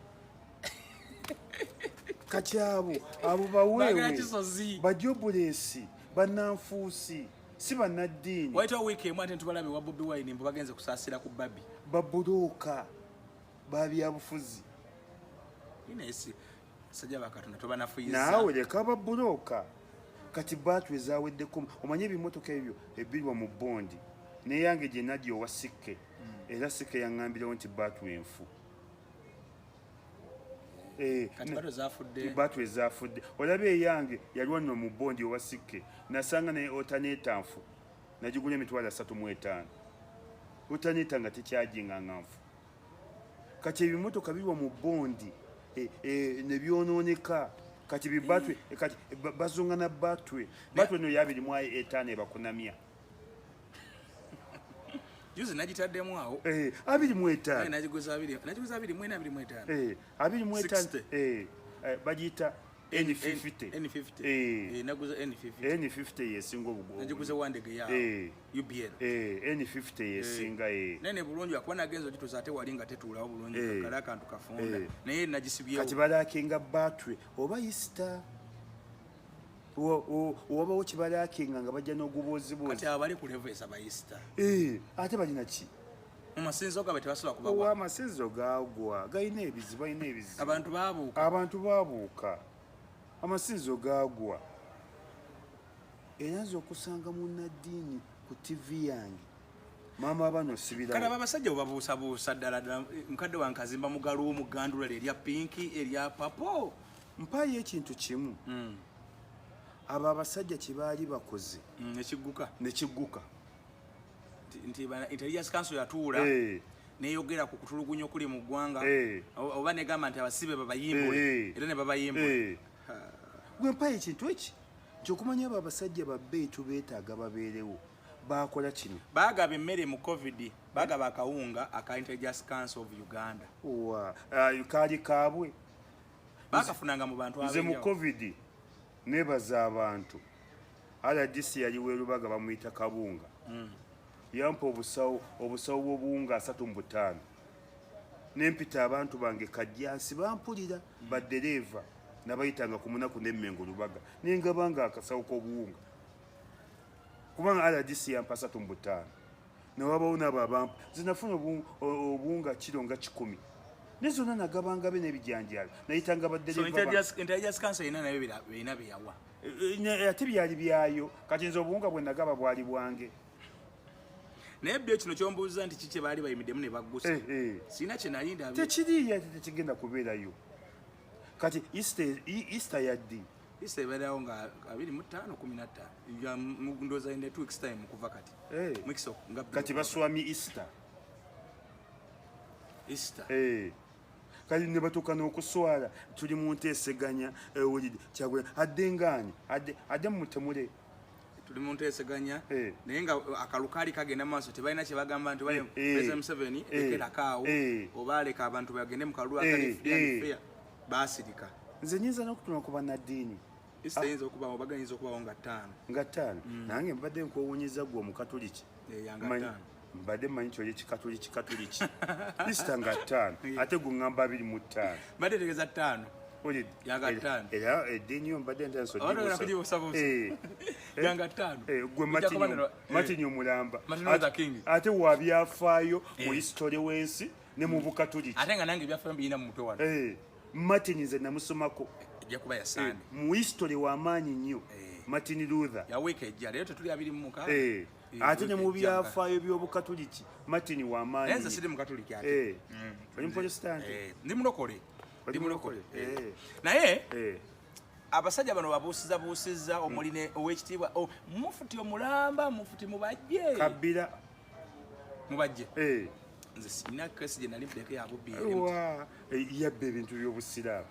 Speaker 2: Kati abo baweewe
Speaker 1: Bakeera Kisozi.
Speaker 2: Bajobulesi, bannanfuusi, si bannaddiini.
Speaker 1: Wayitawo wiiki emu ate ntubalabe wa Bobi Wine mbu bagenze kusaasira ku Barbie.
Speaker 2: Babulooka ba byabufuzi.
Speaker 1: Naye basajja ba Katonda tobanafuyiza.
Speaker 2: Naawe leka babulooka. Kati battery zaaweddeko, omanye ebimotoka ebyo ebirwa mu bondi. Neyange gye najja owa Sikke, era Sikke yaŋŋambirawo nti battery enfu.
Speaker 1: Kati battery zaafudde.
Speaker 2: Battery zaafudde. Olaba eyange yaliwo nno mu bondi owa Sikke, nasanga ne alternator nfu, nagigula emitwalo 35. Alternator nga tekyajinga nga nfu. Kati ebimotoka birwa mu bondi, ne byonooneka. Kati bibattery, kati bazunga na battery. Battery no ya 25 ebakunamya.
Speaker 1: Juzi nagitaddemu awo.
Speaker 2: 25.
Speaker 1: Nagiguza abiri. Nagiguza abiri mu ena, abiri mu etaano.
Speaker 2: 25.
Speaker 1: Sixty.
Speaker 2: Bagiyita N50.
Speaker 1: N50. Naguza N50.
Speaker 2: N50 yesinga obugumu.
Speaker 1: Nagiguza wandege ya UBL.
Speaker 2: N50 yesinga,
Speaker 1: Nene bulungi akuba nagenza ogituusa ate wali nga tetuulawo bulungi, kale akantu kafunda. Naye nagisibyewo.
Speaker 2: Kati balakinga battery oba Easter. Owabawo kibalakinga nga bajja n'ogubooziboozi.
Speaker 1: Kati abo bali ku level esaba Easter.
Speaker 2: Ate balina ki?
Speaker 1: Mu masinzizo gaabwe tebasobola kubawa.
Speaker 2: Owa amasinzizo gaagwa, galina ebizibu, balina ebizibu.
Speaker 1: Abantu baabuuka.
Speaker 2: Abantu baabuuka. Amasinzizo gaagwa. Era nze okusanga munnaddiini ku TV yange. Maama bano sibirawo.
Speaker 1: Kale abo abasajja obabuusabuusa ddala ddala, mukadde wange Kazimba Mugalu w'omugandula erya pinki, erya papo.
Speaker 2: Mpaayo ekintu kimu. Abo abasajja kye baali bakoze.
Speaker 1: Nekigguka.
Speaker 2: Nekigguka.
Speaker 1: Nti Intelligence Council yatuula neyogera ku kutulugunya okuli mu ggwanga, oba negamba nti abasibe babayimbule, era ne babayimbule.
Speaker 2: Gwe mpayo ekintu eki nti okumanya abo abasajja babbeeyi tubeetaaga babeerewo, bakola kino.
Speaker 1: Bagaba emmere mu COVID, bagaba akawunga aka Intelligence Council of Uganda.
Speaker 2: Wa kaali kaabwe.
Speaker 1: Bakafunanga mu bantu.
Speaker 2: Nze mu COVID nebaza abantu. RDC yali werubaga, bamuyita Kabunga, yampa obusawo bw'obuwunga 35, nempita abantu bange Kajjansi bampulira, badereeva nabayitanga ku munaku n'Emmengo Lubaga, nengabanga akasawo k'obuwunga kubanga RDC yampa 35. Newabawo nabo abampa. Nze nafuna obuwunga kiro nga 100, ne zonna nagabangabe n'ebijanjaalo, nayitanga
Speaker 1: So
Speaker 2: badereeva.
Speaker 1: Intelligence Council erina nayo erina byeyawa.
Speaker 2: Ate byali byayo. Kati nze obuwunga bwe nagaba bwali bwange.
Speaker 1: Naye byo kino kyombuuza nti kiki baali bayimiddemu ne baggusa, sirina kye nali ndabye.
Speaker 2: Tekiriyo, ate tekigenda kubeerayo. Kati Easter yaddi?
Speaker 1: Easter ebeerawo nga 25, 15. Ndowooza in 2 weeks time kuva kati. Mwikisa nga bbiri.
Speaker 2: Kati baswamye Easter.
Speaker 1: Easter.
Speaker 2: Kati ne batuuka n'okuswala, tuli mu nteeseganya. Owulidde Kyagula adde ngaani, adde mumutemule.
Speaker 1: Tuli mu nteeseganya, naye nga akalu kaali kagenda mu maaso, tebalina kye bagamba nti bale President Museveni lekerakaawo, oba leka abantu bagende mu kalulu akali free and fair. Baasirika.
Speaker 2: Nze nyinza n'okutuma ku bannaddiini.
Speaker 1: Easter eyinza okubawo, baga eyinza okubawo nga 5.
Speaker 2: Nga 5. Nange mbadde nkwewuunyiza gwe omukatuliki.
Speaker 1: Yanga 5.
Speaker 2: Mbadde mmanyi nti oli kikatuliki. Easter nga 5, ate gwe ŋŋamba 25.
Speaker 1: Mbadde tegeeza 5.
Speaker 2: Olidde?
Speaker 1: Yanga 5.
Speaker 2: Era eddiini yo mbadde ntandise
Speaker 1: Obadde ogenda
Speaker 2: ogibuusa.
Speaker 1: kugibuusabuusa. Yanga 5.
Speaker 2: Gwe
Speaker 1: Ojja
Speaker 2: Martin
Speaker 1: kuba
Speaker 2: Martin omulamba.
Speaker 1: Martin Luther King.
Speaker 2: Ate wa byafaayo mu history w'ensi ne mu bukatuliki.
Speaker 1: Ate nga nange ebyafaayo mbirina mu mutwe wano.
Speaker 2: Martin nze namusomako.
Speaker 1: Ejja kuba ya Sunday.
Speaker 2: Mu history w'amaanyi nnyo. Martin Luther.
Speaker 1: Ya wiiki ejja, leero tetuli 26.
Speaker 2: Ate ne mu
Speaker 1: Wiiki ejja nga-
Speaker 2: byafaayo by'obukatuliki Martin w'amaanyi
Speaker 1: Naye nze
Speaker 2: nnyo.
Speaker 1: siri mukatuliki ate.
Speaker 2: Oli muprotestanti?
Speaker 1: Ndi mulokole.
Speaker 2: Oli
Speaker 1: Ndi mulokole.
Speaker 2: mulokole.
Speaker 1: Naye abasajja bano babuusiza buusiza omuli ne owekitiibwa mufuti omulamba, mufuti Mubajje.
Speaker 2: Kabira.
Speaker 1: Mubajje. Nze sirina kesi gye nali mpuleko ya bubbi eri.
Speaker 2: Wa, yabba ebintu by'obusiraamu,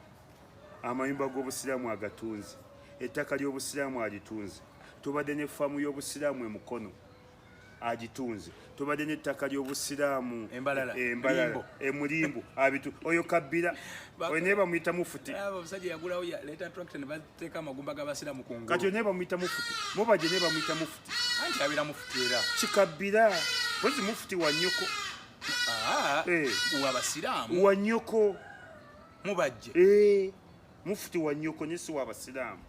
Speaker 2: amayumba g'obusiraamu agatunze, ettaka ly'obusiraamu alitunze. Tubadde ne faamu y'obusiraamu e Mukono, agitunze. Tubadde n'ettaka ly'obusiraamu
Speaker 1: Embalala.
Speaker 2: Embalala.
Speaker 1: Limbo.
Speaker 2: Emulimbo abitu. Oyo Kabira. Oyo naye bamuyita mufuti.
Speaker 1: Aba omusajja yagulawo leeta tractor ne bateeka amagumba g'abasiraamu ku ngulu.
Speaker 2: Kati oyo naye bamuyita mufuti. Mubajje naye bamuyita mufuti.
Speaker 1: Anti abeera mufuti era.
Speaker 2: Kikabira pozi mufuti wa nnyoko.
Speaker 1: Wa basiraamu.
Speaker 2: Wa nnyoko.
Speaker 1: Mubajje.
Speaker 2: Mufuti wa nnyoko ne si wa basiraamu.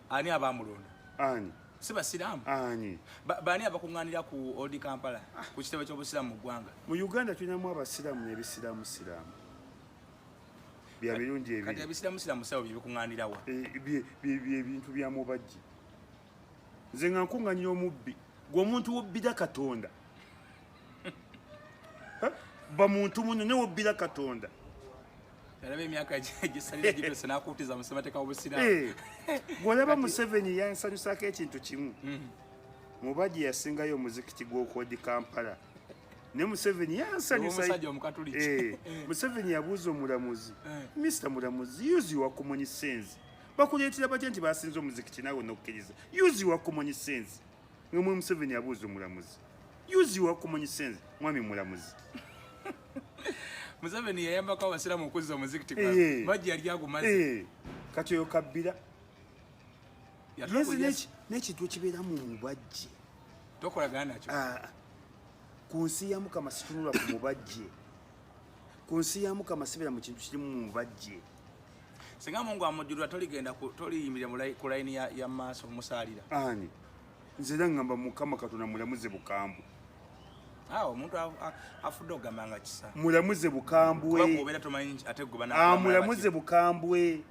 Speaker 1: Ani abamulonda?
Speaker 2: Ani?
Speaker 1: Si basiraamu.
Speaker 2: Ani?
Speaker 1: Baani abakuŋŋaanira ku Old Kampala ku kitebe ky'obusiraamu mu ggwanga?
Speaker 2: Mu Uganda tulinamu abasiraamu n'ebisiraamu siraamu. Bya mirundi ebiri.
Speaker 1: Kati ebisiraamu siraamu sawo bye bikuŋŋaanira wa?
Speaker 2: Ebintu bya Mubajje. Nze nga nkuŋŋaanira omubbi. Gwe omuntu wobbira Katonda. Ha? Ba muntu muno ne wobbira Katonda.
Speaker 1: Yalaba emyaka gisalira gituuse n'akuutiza mu ssemateeka w'obusiraamu.
Speaker 2: Bw'olaba Museveni yansanyusaako ekintu kimu. Mubajje yasingayo omuzikiti gw'okwodi Kampala. Ne Museveni yansanyusa.
Speaker 1: Omusajja omukatuliki.
Speaker 2: Museveni yabuuza omulamuzi. Mister Mulamuzi, use your common sense. Bakuleetera batya nti basinze omuzikiti naawe n'okkiriza? Use your common sense. Nga mwe Museveni yabuuza omulamuzi. Use your common sense, mwami Mulamuzi.
Speaker 1: Museveni yayambako abasiraamu okuzza omuzikiti gwabwe. Mubajje yali agumaze.
Speaker 2: Kati oyo Kabira.
Speaker 1: Yatula
Speaker 2: Yezi
Speaker 1: ku Yesu.
Speaker 2: n'ekintu ekibeera mu Mubajje.
Speaker 1: Tokolagana nakyo.
Speaker 2: Ku nsi ya Mukama situnula ku Mubajje. Ku nsi ya Mukama sibeera mu kintu kirimu mu Mubajje.
Speaker 1: Singa Mungu amujjulula toligenda toliyimirira ku layini ya maaso omusaalira.
Speaker 2: Ani? Nze era ngamba Mukama Katonda mulamuze bukambwe.
Speaker 1: Awo omuntu afudde ogamba nga kisa.
Speaker 2: Mulamuze bukambwe.
Speaker 1: Kuba bw'obeera tomanyi nti ate gwe banakulama
Speaker 2: Mulamuze
Speaker 1: batya.
Speaker 2: bukambwe.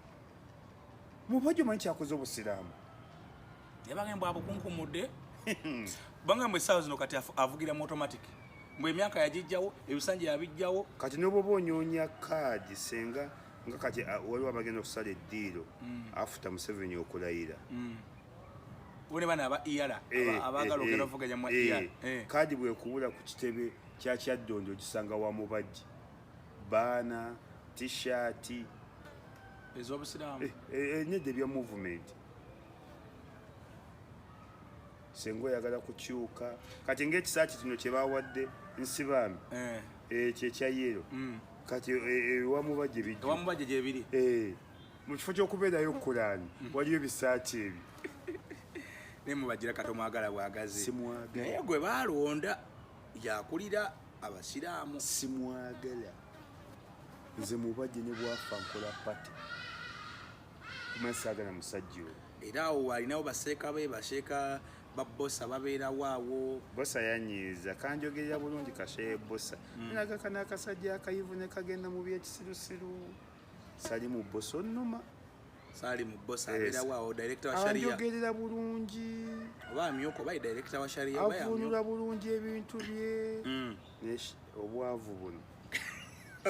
Speaker 2: Mubajje omanyi kyakoze obusiraamu.
Speaker 1: Yabange mbw abukunkumudde. Bange mbwe essaawa zino kati avugira mu automatic. Mbwe emyaka yagijjawo, ebisanja yabijjawo.
Speaker 2: Kati n'obwoba onyoonya kaadi senga nga kati, waliwo abagenda okusala eddiiro afuta Museveni okulayira.
Speaker 1: Bone bana aba ER abaagala ogenda ovuganya mu ER.
Speaker 2: Kaadi bwekubula ku kitebe kya Kyaddondo ogisanga wa Mubajje, baana, tishaati
Speaker 1: ez'obusiraamu,
Speaker 2: nedda ebya movement. Senga oyagala kukyuka kati ngaekisaaki kino kyebawadde Nsibambi, ekyo ekya yellow, kati ewamubajje bijju.
Speaker 1: Ewamubajje gyebiri.
Speaker 2: Mu kifo ky'okubeerayo Kulaani waliyo ebisaaki ebyo.
Speaker 1: Naye Mubagira kati omwagala bwagazi?
Speaker 2: Simwagala.
Speaker 1: Naye gwe baalonda yakulira abasiraamu.
Speaker 2: Simwagala nze Mubajje, ne bwafa nkola party, kumanya saagala musajja oyo.
Speaker 1: Era awo alinawo baseeka be, baseeka babosa babeerawo awo.
Speaker 2: Bosa yanyiiza, kanjogerera bulungi kashaye bosa. Naga kana akasajja akayivu ne kagenda mu byekisirusiru. Sali mu bosa onnuma.
Speaker 1: Saali mu bosa abeerawo awo, director wa sharia.
Speaker 2: Anjogerera bulungi.
Speaker 1: Oba amyuka, oba ye director wa sharia, oba
Speaker 2: Avuunula bulungi ebintu bye. Naye obwavu buno,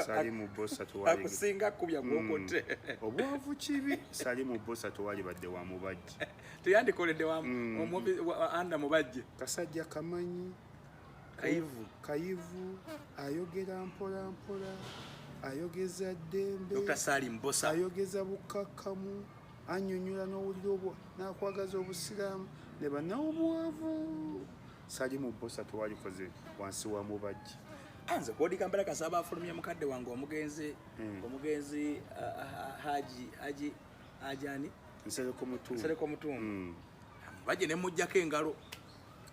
Speaker 2: sali mu bosa tewali.
Speaker 1: Akusinga kubya gwokote.
Speaker 2: Obwavu kibi. Sali mu bosa tewali badde wa Mubajje.
Speaker 1: Teyandikoledde wa anda Mubajje.
Speaker 2: Kasajja kamanyi.
Speaker 1: Kayivu.
Speaker 2: Kayivu, ayogera mpola mpola, ayogeza ddembe.
Speaker 1: Dr Salim Bosa.
Speaker 2: Ayogeza bukkakkamu, annyonnyola n'owulira obwo n'akwagaza obusiraamu ne bannawo obwavu. Sali mu bosa tewalikoze wansi wa Mubajje.
Speaker 1: Anze kodi Kampala kasaba afulumya mukadde wange omugenzi, omugenzi Haji, Haji Ajani.
Speaker 2: Nsereko Mutumba.
Speaker 1: Nsereko Mutumba. Mubajje ne mujjako engalo.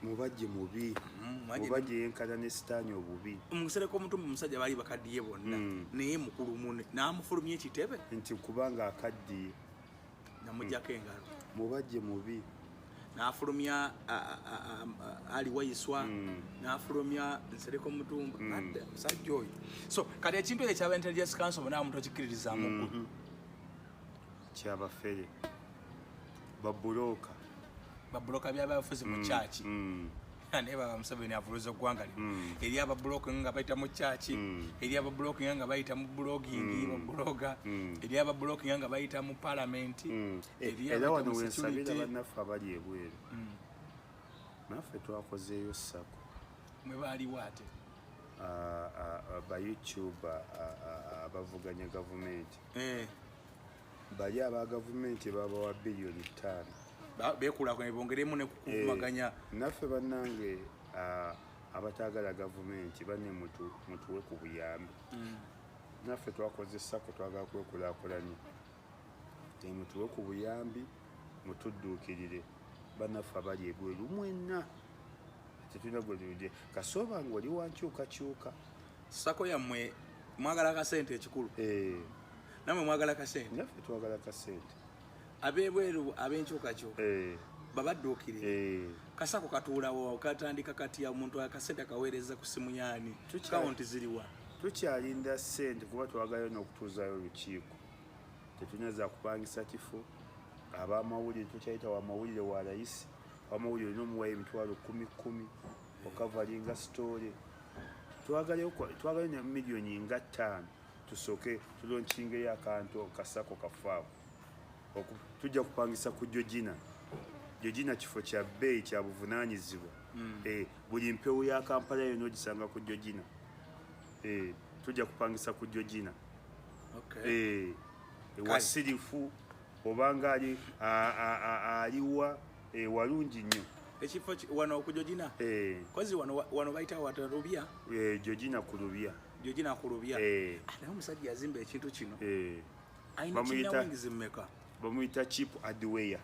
Speaker 2: Mubajje mubi.
Speaker 1: Mubajje.
Speaker 2: Mubajje yenkana ne sitaani obubi.
Speaker 1: Nsereko Mutumba omusajja baali bakaddiye bonna. Naye mukulu munne n'amufulumya ekitebe.
Speaker 2: Nti kubanga akaddiye.
Speaker 1: Namujjako engalo.
Speaker 2: Mubajje mubi.
Speaker 1: N'afulumya Ali Waiswa, n'afulumya Nsereko Mutumba. Adde omusajja oyo. So kati ekintu ekyo ekyaba Intelligence Council bonna omuntu okikkiririzaamu ggwe.
Speaker 2: Kyabafere. Babuloka.
Speaker 1: Babuloka by'abafuzi mu kyaki. Naye baba Museveni avuluza eggwanga lino. Eri ababuloka nga bayita mu kyaki, eri ababuloka nga bayita mu blogging, babuloga, eri ababuloka nga bayita mu parliament, eri
Speaker 2: Era
Speaker 1: abayita
Speaker 2: wano
Speaker 1: mu
Speaker 2: wensabira
Speaker 1: security.
Speaker 2: bannaffe abali ebweru. Naffe twakozeeyo SACCO.
Speaker 1: Mwe baaliwo ate?
Speaker 2: Ba YouTube abavuganya gavumenti. Bali aba gavumenti babawa biliyoni 5.
Speaker 1: Beekula bongeremu ne kukuvumaganya.
Speaker 2: Naffe bannange abataagala gavumenti banne mutuwe ku buyambi. Naffe twakoze SACCO, twagala kwekulaakulanya. Mutuwe ku buyambi, mutudduukirire. Bannaffe abali ebweru mwenna tetulina gwe tuludde. Kasooba ng'oli wa nkyukakyuka.
Speaker 1: SACCO yammwe mwagala akasente ekikulu. Nammwe mwagala akasente.
Speaker 2: Naffe twagala akasente.
Speaker 1: Ab'ebweru ab'enkyukakyuka. Babadduukirire. KaSACCO katuulawo, katandika katya? Omuntu akasente akaweereza ku simu yaani? Kawunti ziriwa?
Speaker 2: Tukyalinda ssente kuba twagalayo n'okutuuzaayo olukiiko. Tetulina za kupangisa kifo. Ab'amawulire tukyayita wamawulire wa layisi. Ab'amawulire olina omuwa emitwalo kumi kumi okavalinga sitoole. Twagalayo ne miliyoni nga 5 tusooke tulonkingeyo akantu kaSACCO kafaako. Tujja kupangisa ku Georgina. Georgina kifo kya bbeeyi kya buvunaanyizibwa. Buli mpewo ya Kampala yonna ogisanga ku Georgina. Tujja kupangisa ku Georgina. Wasirifu obanga aliwa, walungi nnyo.
Speaker 1: Ekifo wano ku Georgina? Kozi wano bayita wata Lubya?
Speaker 2: Georgina ku Lubya.
Speaker 1: Georgina ku Lubya. Naye omusajja yazimba ekintu kino. Alina kirina wings mmeka?
Speaker 2: Bamuyita Chip Hardware.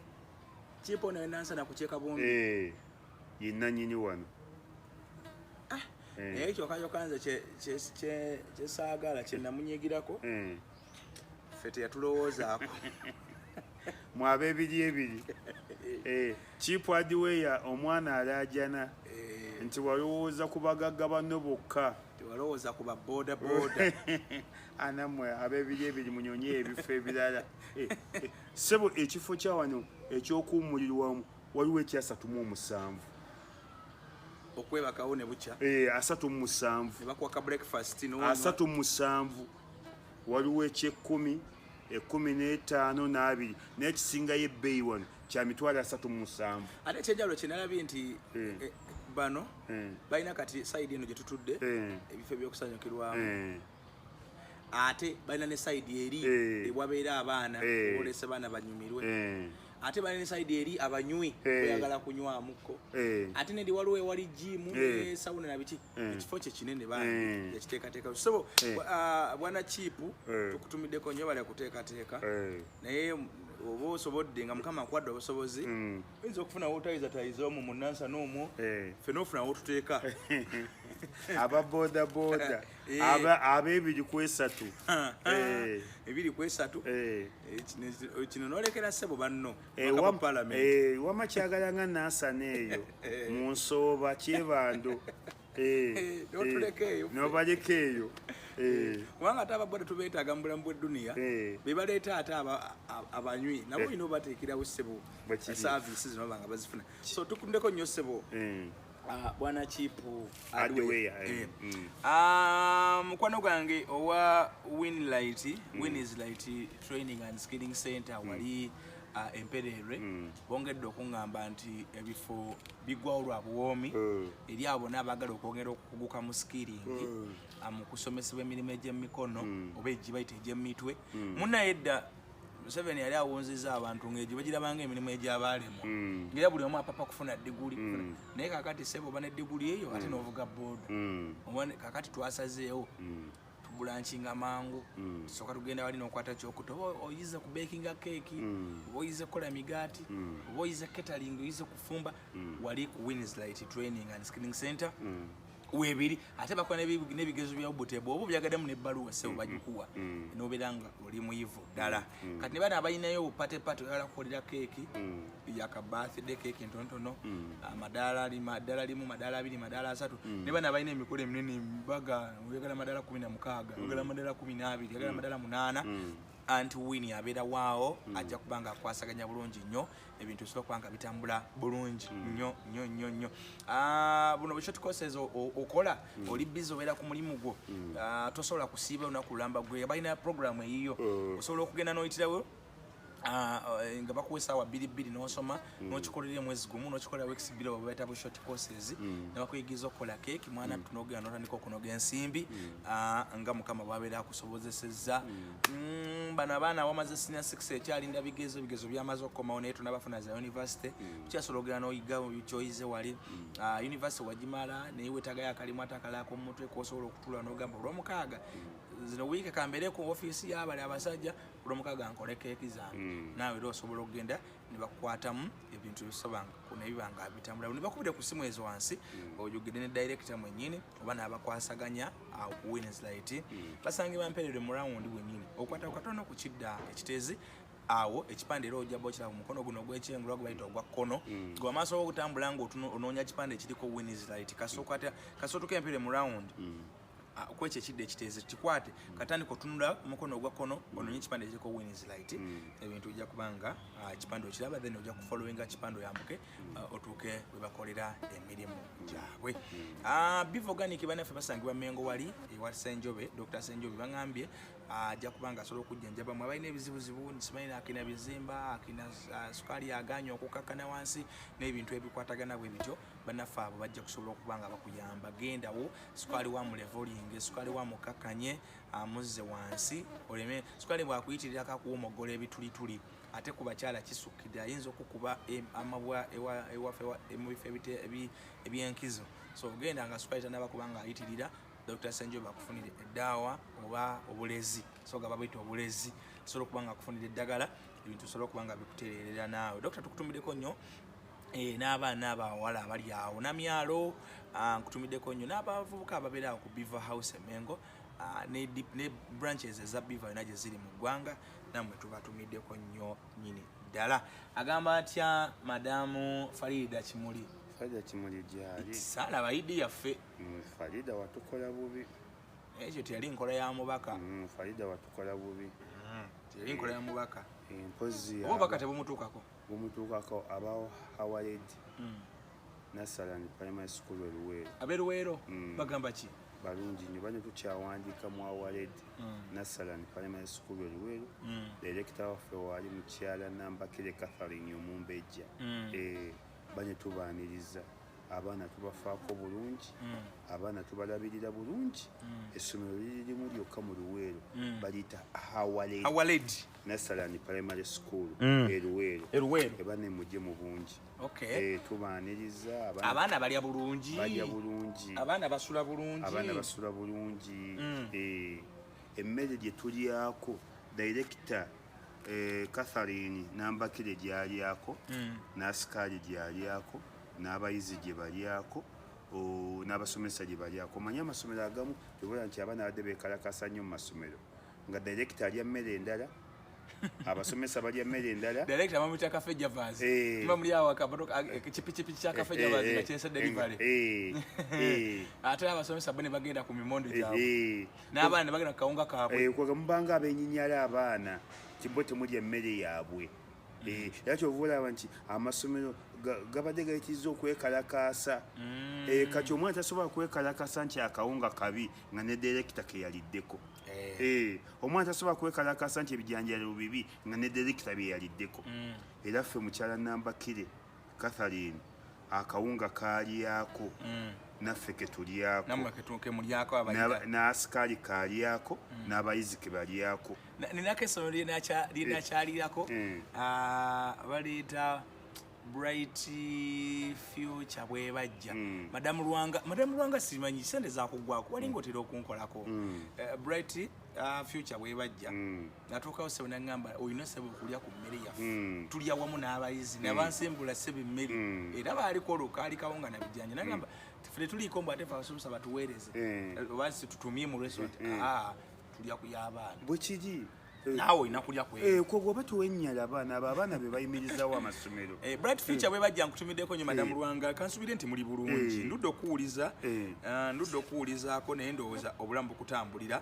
Speaker 1: Chip ono Nansana ku Kyeka Bombi.
Speaker 2: Ye nannyini wano.
Speaker 1: Naye kyokka kyokka nze kye saagala, kye namunyigirako. Ffe teyatulowoozaako.
Speaker 2: Mwe ab'ebiri ebiri. Chip Hardware omwana alaajana. Nti walowooza ku bagagga banno bokka.
Speaker 1: Tewalowooza ku ba boda boda.
Speaker 2: Anammwe ab'ebiri ebiri munyonye ebifo ebirala. Ssebo ekifo kya wano eky'okuwummulirwamu waliwo ekyasatu mu omusanvu.
Speaker 1: Okwebakawo ne bukya.
Speaker 2: 37.
Speaker 1: Ne bakuwa ka breakfast n'onywa.
Speaker 2: 37. Waliwo eky'ekkumi, ekkumi n'etaano n'abiri. Naye ekisingayo ebbeeyi wano Kya 37,000.
Speaker 1: Ate ekyenjawulo kyenalabye nti bano balina kati side eno gye tutudde, ebifo ebyokusanyukirwamu, ate balina ne side eri ewabeera abaana, olese baana banyumirwe, ate balina ne side eri abanywi oyagala kunywamuko, ate nedi waliwo ewali gym ne sauna na biki. Ekifo kye kinene bambi yakiteekateeka. So bwana Chipu, tukutumiddeko nnyo, bali kuteekateeka, naye oba osobodde nga Mukama akuwadde obusobozi, oyinza okufuna wootayizatayiza omwo mu Nansa n'omwo, ffenna ofuna wootuteeka.
Speaker 2: Aba boda boda, ab'ebiri ku 3.
Speaker 1: 2 ku 3. Kino nolekera ssebo banno.
Speaker 2: Wama kyagala nga Nansana eyo mu Nsooba, Kyebando.
Speaker 1: Notuleka eyo.
Speaker 2: Nobaleka eyo.
Speaker 1: Kubanga ate ababoda tubeetaaga mu bulamu bw'edduniya, bebaleeta, ate abanywi nabo olina obateekerawo ssebo service zino banga bazifuna. So tukundeko nnyo ssebo, bwana Chipu. Mukwano gwange owa Winlight, Winslight Training and Skilling Center wali Empererwe, bongedde okuŋŋamba nti ebifo biggwawo lwa buwoomi eri abo bonna abaagala okwongera okukuguka mu skilling, mu kusomesebwa emirimu egy'emikono oba egibayita egy'emitwe. Munnaye edda Museveni yali awunziza abantu ng'egyo bagirabanga emirimu egy'abaalemwa, ngera buli omu apapa kufuna diguli. Naye kakati sebo, oba nediguli eyo ate n'ovuga booda. Kakati twasazeewo tubulankinga mangu, tusooka tugenda wali n'okwata kyokuta, oba oyize ku bakinga keeki, oba oyize kukola migaati, oba oyize catering, oyize kufumba, wali ku Winslight Training and Skilling Center webiri. Ate bakola n'ebigezo bya UBTEB, oba obyagaddemu n'ebbaluwa sebo bagikuwa, nobeera nga oli muyivu ddala. Kati ne bano abalinayo obupatepate, oyagala kukolera keeki yaka birthday keeki ntonotono, amadaala, madaala 1, madaala 2, madaala 3, ne bano abalina emikolo eminene, embaga, oyagala madaala 16, oyagala madaala 12, oyagala madaala 8, Anti Wini abeera waawo, ajja kuba nga akwasaganya bulungi nnyo ebintu bisobola kuba nga bitambula bulungi nnyo nnyo nnyo nnyo. Buno bu short courses, okola, oli busy, obeera ku mulimu gwo, tosobola kusiiba olunaku lulamba, gwe balina program eyiyo, osobola okugenda n'oyitirawo nga bakuwa esaawa bbiri bbiri n'osoma, n'okikolera omwezi gumu, n'okikolera weeks 2, oba bayita bu short courses, ne bakuyigiriza okukola keeki. Mwana, tunogera n'otandika okunoga ensimbi, nga Mukama bw'abeera akusobozesezza. Bano abaana wamaze senior 6, ekyalinda bigezo, ebigezo byamaze okukomawo naye tonabafuna za university, tukyasobola ogenda n'oyiga kyoyize wali. University wagimala naye wetagayo akalimu ate akalala k'omumutwe k'osobola okutuula n'ogamba, olwomukaaga zino wiiki kambeere ku ofiisi y'abali abasajja, olwomukaaga nkole keeki zange. Naawe era osobola okugenda ne bakukwatamu ebintu nebiba nga bitambula, ne bakubire ku simu ezo wansi, oyogere ne director mwennyini oba n'abakwasaganya awo ku Winslight. Basangibwa Mpererwe mu round bwennyini, okwata katono ku kidda ekiteezi awo, ekipande era ojja bokiraba mu mukono guno ogw'ekyengulwa gwe bayita ogwa kkono. Gwe amaaso g'okutambula nga onoonya kipande ekiriko Winslight, kasootuka Empererwe mu round, kwekyo ekidda ekiteezi kikwate, katandika otunula mukono ogwa kkono, ononye ekipande ekiriko Winslight. Ebintu ojja kubanga ekipande okiraba, then ojja kufollowinga kipande oyambuke, otuuke we bakolera emirimu gyabwe. Biva Organic bannaffe basangibwa Mengo wali ewa Senjobe, Dr Senjobe. Baŋambye ajja kuba nga asobola okujjanjaba mwe abalina ebizibuzibu, simanyi akina bizimba, akina sukaali aganye okukakkana wansi n'ebintu ebikwatagana bwe bityo. Bannaffe abo bajja kusobola okuba nga bakuyamba. Gendawo, sukaali wa mulevolinge, sukaali wa mukakkanye, amuzze wansi oleme sukaali bwakuyitirirako akuwomogola ebitulituli. Ate ku bakyala kisukkidde, ayinza okukuba amabwa ewaffe mu bifo ebyenkizo. So genda nga sukaali tanaba kuba nga ayitirira, Dr Senjobe akufunire eddaawa oba obulezi, so ga babuyita obulezi, sobola okuba nga akufunira eddagala, ebintu bisobola okuba nga bikutereerera. Naawe Dokita tukutumiddeko nnyo, n'abaana abawala abali awo namyalo, nkutumiddeko nnyo, n'abavubuka ababeera awo ku Biva House Emengo, ne branches eza Biva yonna gye ziri mu ggwanga, nammwe tubatumiddeko nnyo nnyini ddala. Agamba atya Madamu Farida Kimuli?
Speaker 2: Farida Kimuli gyali.
Speaker 1: Saalaba idi yaffe.
Speaker 2: Farida watukola bubi.
Speaker 1: Ekyo teyali nkola ya mubaka.
Speaker 2: Farida watukola bubi.
Speaker 1: Teyali nkola ya mubaka.
Speaker 2: Mpozi
Speaker 1: oba obubaka tebumutuukako?
Speaker 2: Bumutuukako. Abawo Hawaled Nasalan Primary School eruweero.
Speaker 1: Aberuweero bagamba ki?
Speaker 2: Balungi nnyo. Bano tukyawandiika mu Our Lady Nursery and Primary School e Luweero. Director waffe waali mukyala Nambakire Catherine Omumbejja. Bane tubaaniriza, abaana tubafaako bulungi, abaana tubalabirira bulungi. Essomero liri limu lyokka mu Luweero, baliyita Our Lady
Speaker 1: Our Lady
Speaker 2: Nursery and Primary School e Luweero.
Speaker 1: Eruweero.
Speaker 2: Eba ne mujje mu bungi. Tubaaniriza abaana.
Speaker 1: Abaana balya bulungi?
Speaker 2: Balya bulungi.
Speaker 1: Abaana basula bulungi?
Speaker 2: Abaana basula bulungi. Emmere gye tulyako, director Catherine Nambakire gyalyako, n'asikaali gyalyako, n'abayizi gye balyako, n'abasomesa gye balyako. Omanyi amasomero agamu tebula nti abaana badde bekalakasa nnyo mu masomero nga director alya mmere endala, abasomesa balya mmere endala.
Speaker 1: Director bamuyita Cafe Javas. Tuba muli awo akamotoka ekipikipi kya Cafe Javas nga kyesa delivery. Ate abasomesa bo ne bagenda ku mimondo gyabwe, n'abaana ne bagenda ku kawunga kaabwe.
Speaker 2: Kwaga mubanga abenyinyala abaana tibo temulya emmere yaabwe. Era kyova olaba nti amasomero gabadde gayitiriza okwekalakaasa. Kati omwana tasobola kwekalakasa nti akawunga kabi nga ne director keyaliddeko. Omwana tasobola kwekalakasa nti ebijanjalo bibi nga ne director byeyaliddeko. Era ffe mukyala Nambakire Catherine akawunga kalyako, naffe ketulyako.
Speaker 1: Nammwe kemulyako abayiga.
Speaker 2: N'asikaali kalyako, n'abayizi kebalyako.
Speaker 1: Ninako essomero lyenakyalirako. Baliyita Bright Future bwebajja. Madamu Lwanga, Madamu Lwanga, simanyi sente zakuggwako, walinga otera okunkolako. Bright Future bwebajja, natuukawo sebo naŋŋamba, olina sebo okulya ku mmere yaffe. Tulya wamu n'abayizi nabansembula sebo emmere. Era baaliko olwo kaali kawunga na bijanja. Nagamba ffe tetuliiko mbu ate fe abasomesa batuweereze oba si tutumye mu restaurant. Ah, tulya ku y'abaana.
Speaker 2: Bwe kiri.
Speaker 1: Naawe olina kulya ku
Speaker 2: Kwe bw'oba tewennyala abaana abo, abaana be bayimirizawo amasomero.
Speaker 1: Bright Future bwe bajja, nkutumiddeko nnyo Madamu Lwanga, kansubire nti muli bulungi. Ndudde okuwulizaako, naye ndowooza obulamu bukutambulira.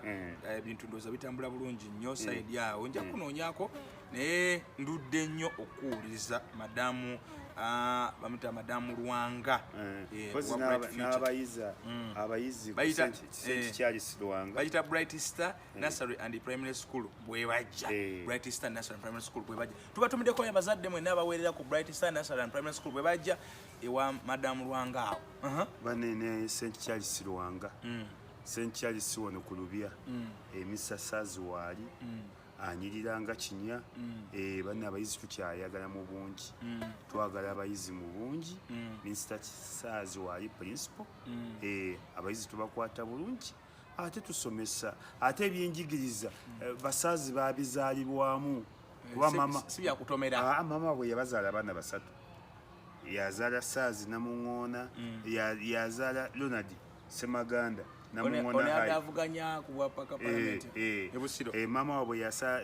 Speaker 1: Ebintu ndowooza bitambula bulungi nnyo side awo. Nja kunoonyaako, naye ndudde nnyo okuwuliza madamu, bamuyita Madamu Lwanga.
Speaker 2: Mpozi
Speaker 1: wa Bright Future.
Speaker 2: N'abayiza abayizi ku St Charles Lwanga.
Speaker 1: Bayita Bright Star Nursery and Primary School bwebajja. Bright Star Nursery and Primary School bwebajja, tubatumiddeko abazadde mwenna abaweerera ku Bright Star Nursery and Primary School bwebajja ewa Madamu Lwanga awo.
Speaker 2: Banene St Charles Lwanga, St Charles wano ku Lubya, emisasazi waali anyirira nga kinya. Banne abayizi tukyayagala mu bungi, twagala abayizi mu bungi. Minisita Saazi waali principal. Abayizi tubakwata bulungi, ate tusomesa, ate ebyenjigiriza basaazi babizaalibwamu kuba mama
Speaker 1: Si byakutomera.
Speaker 2: Ah, mama bwe yabazaala abaana basatu, yazaala Saazi Namuŋoona, yazaala Ronald Semaganda Namuŋoona
Speaker 1: Ono
Speaker 2: High.
Speaker 1: avuganya ku bwapaka palamenti ebusiro.
Speaker 2: Mama waabwe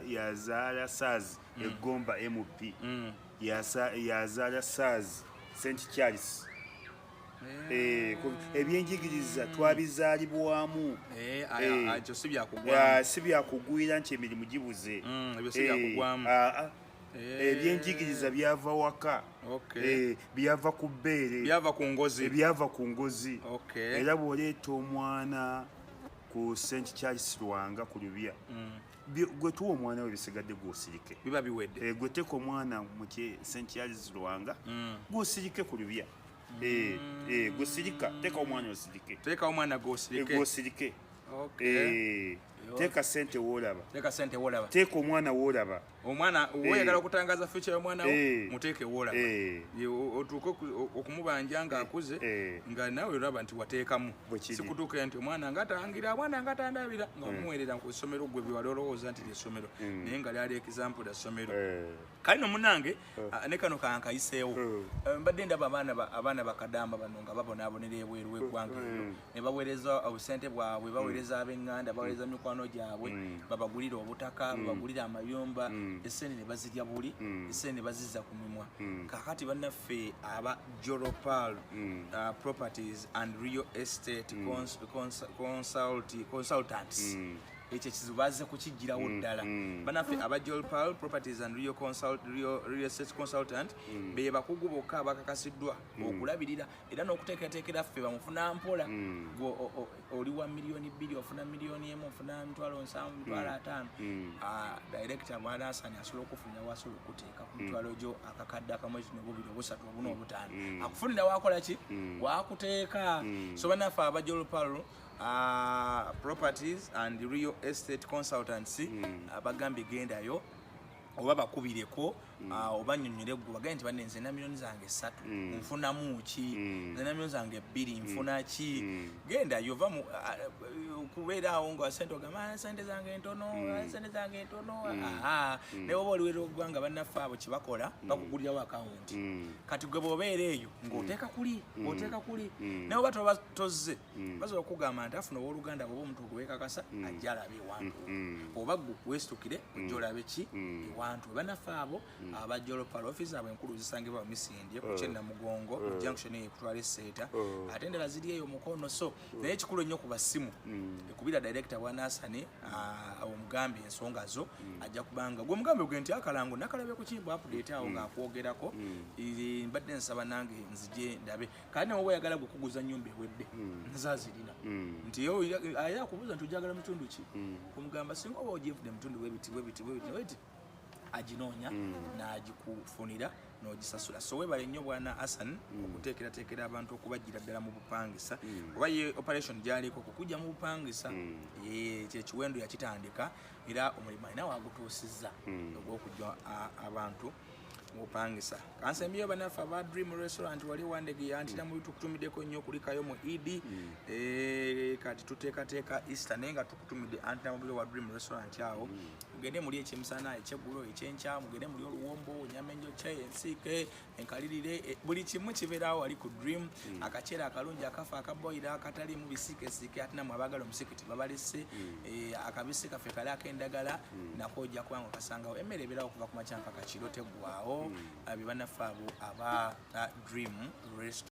Speaker 2: yazaala Saazi Egomba MP, yazaala Saazi St Charles. Ebyenjigiriza twabizaalibwamu.
Speaker 1: Ekyo si byakugwamu.
Speaker 2: Si byakugwira nti emirimu gibuze.
Speaker 1: Ebyo si byakugwamu.
Speaker 2: Ebyenjigiriza byava waka. Byava ku bbeere.
Speaker 1: Byava ku ngozi.
Speaker 2: Byava ku ngozi. Era bw'oleeta omwana ku St Charles Lwanga ku Lubya, gwe tuwa omwana we, bisigadde gwosirike.
Speaker 1: Biba biwedde.
Speaker 2: Gwe teeka omwana mu St Charles Lwanga, gwosirike ku Lubya. Gwosirika, teeka omwana osirike.
Speaker 1: Teekawo omwana gwosirike.
Speaker 2: Gwosirike. Teeka sente woolaba.
Speaker 1: Teeka sente woolaba.
Speaker 2: Teeka omwana woolaba.
Speaker 1: Omwana oyagala okutangaza future y'omwana wo, muteeke woolaba. Otuuke okumubanja ng'akuze, nga naawe olaba nti wateekamu.
Speaker 2: Bwe kiri.
Speaker 1: Sikutuuke nti omwana nga tangira, omwana nga tandabira, nga omuweerera ku ssomero gwe bye wali olowooza nti lyessomero, naye nga lyali example lya ssomero. Kale no munange, ne kano kankayiseewo. Mbadde ndaba abaana bakadamba bano nga babonaabonera ebweru w'eggwanga eryo, ne baweereza obusente bwabwe, baweereza ab'eŋŋanda, baweereza mikwano gyabwe, babagulire obutaka, babagulire amayumba, esente ne bazirya buli, esente ne bazizza ku mimwa. Kaakati bannaffe aba Joropal Properties and Real Estate Consultants. Ekyo ekizibu bazze kukigirawo ddala. Banaffe aba Jolpal Properties and Real Estate Consultant be bakugu bokka abakakasiddwa okulabirira era n'okuteekateekera ffe bamufuna mpola. Gwe oli wa 2 miliyoni, ofuna 1 miliyoni, ofuna 700,000, 500,000. Director Bwana Hassan asobola okufunira wasobola okuteeka ku mitwalo gyo 1,000, 2, 3, 4, 5, akufunira wakola ki, wakuteeka. So bannaffe aba Jolpal Properties and Real Estate Consultancy bagambye gendayo oba bakubireko, oba nnyonnyole gwe bagambe nti banne nze na 3 miliyoni nfunamu ki, nze na 2 miliyoni nfuna ki. Gendayo ova mu kubeera awo nga sente ogamba, "Ah, sente zange ntono, ah, sente zange ntono." Aha, naye oba oliwera oggwanga, bannaffe abo kyebakola bakugulirawo akawunti. Kati gwe bw'obeera eyo ng'oteeka kuli, oteeka kuli, naye oba toba tozze, basobola okugamba nti afuna owooluganda oba omuntu gwe weekakasa ajja alabe ewantu, oba gwe weesitukire ojja olabe ki ewantu. Bannaffe abo aba Jolopal, office abo enkulu zisangibwa Misindye ku Kyennamugongo mu junction eyo ekutwala Esseeta, ate endala ziri eyo Mukono. So naye ekikulu ennyo ku basimu ekubira director Bwana Hasani, omugambe ensonga zo, ajja kubanga gwe mugambe gwe nti akalango nakalabe ku Kimbo Update awo ng'akwogerako. Mbadde nsaba nange nzije ndabe kandi nawe oyagala gwe kuguza nnyumba ewedde nzazirina nti yo aye akubuuza nti ojagala mutundu ki, kumugamba singa oba ogyefudde mutundu bwebiti bwebiti bwebiti bwebiti, aginoonya n'agikufunira n'ogisasula. So webale nnyo Bwana Hassan okuteekerateekera abantu okubajjira ddala mu bupangisa, oba ye operation gyaliko kukujja mu bupangisa. Kyekiwendo yakitandika era omulimu alina wagutuusizza ogw'okujja abantu mu bupangisa. Kansembyeyo bannaffe aba Dream Restaurant wali Wandege yantira mu tukutumiddeko nnyo okulikayo mu Idi. Kati tuteekateeka Easter naye nga tukutumidde antira mubiri wa Dream Restaurant awo. Mugende muli ekyemisana, ekyeggulo, ekyenkya, mugende muli oluwombo, enyama enjokye, ensiike, enkalirire, buli kimu kibeerawo wali ku Dream. Akaceere akalungi akafa akaboyira akataliimu bisiikesiike, ate namwe abaagala omusiki tebabalese. Akabisi kaffe kali ak'endagala nako ojja kubanga okasangawo. Emmere ebeerawo okuva ku makya mpaka kiro, teggwawo. Be bannaffe abo aba Dream Restaurant.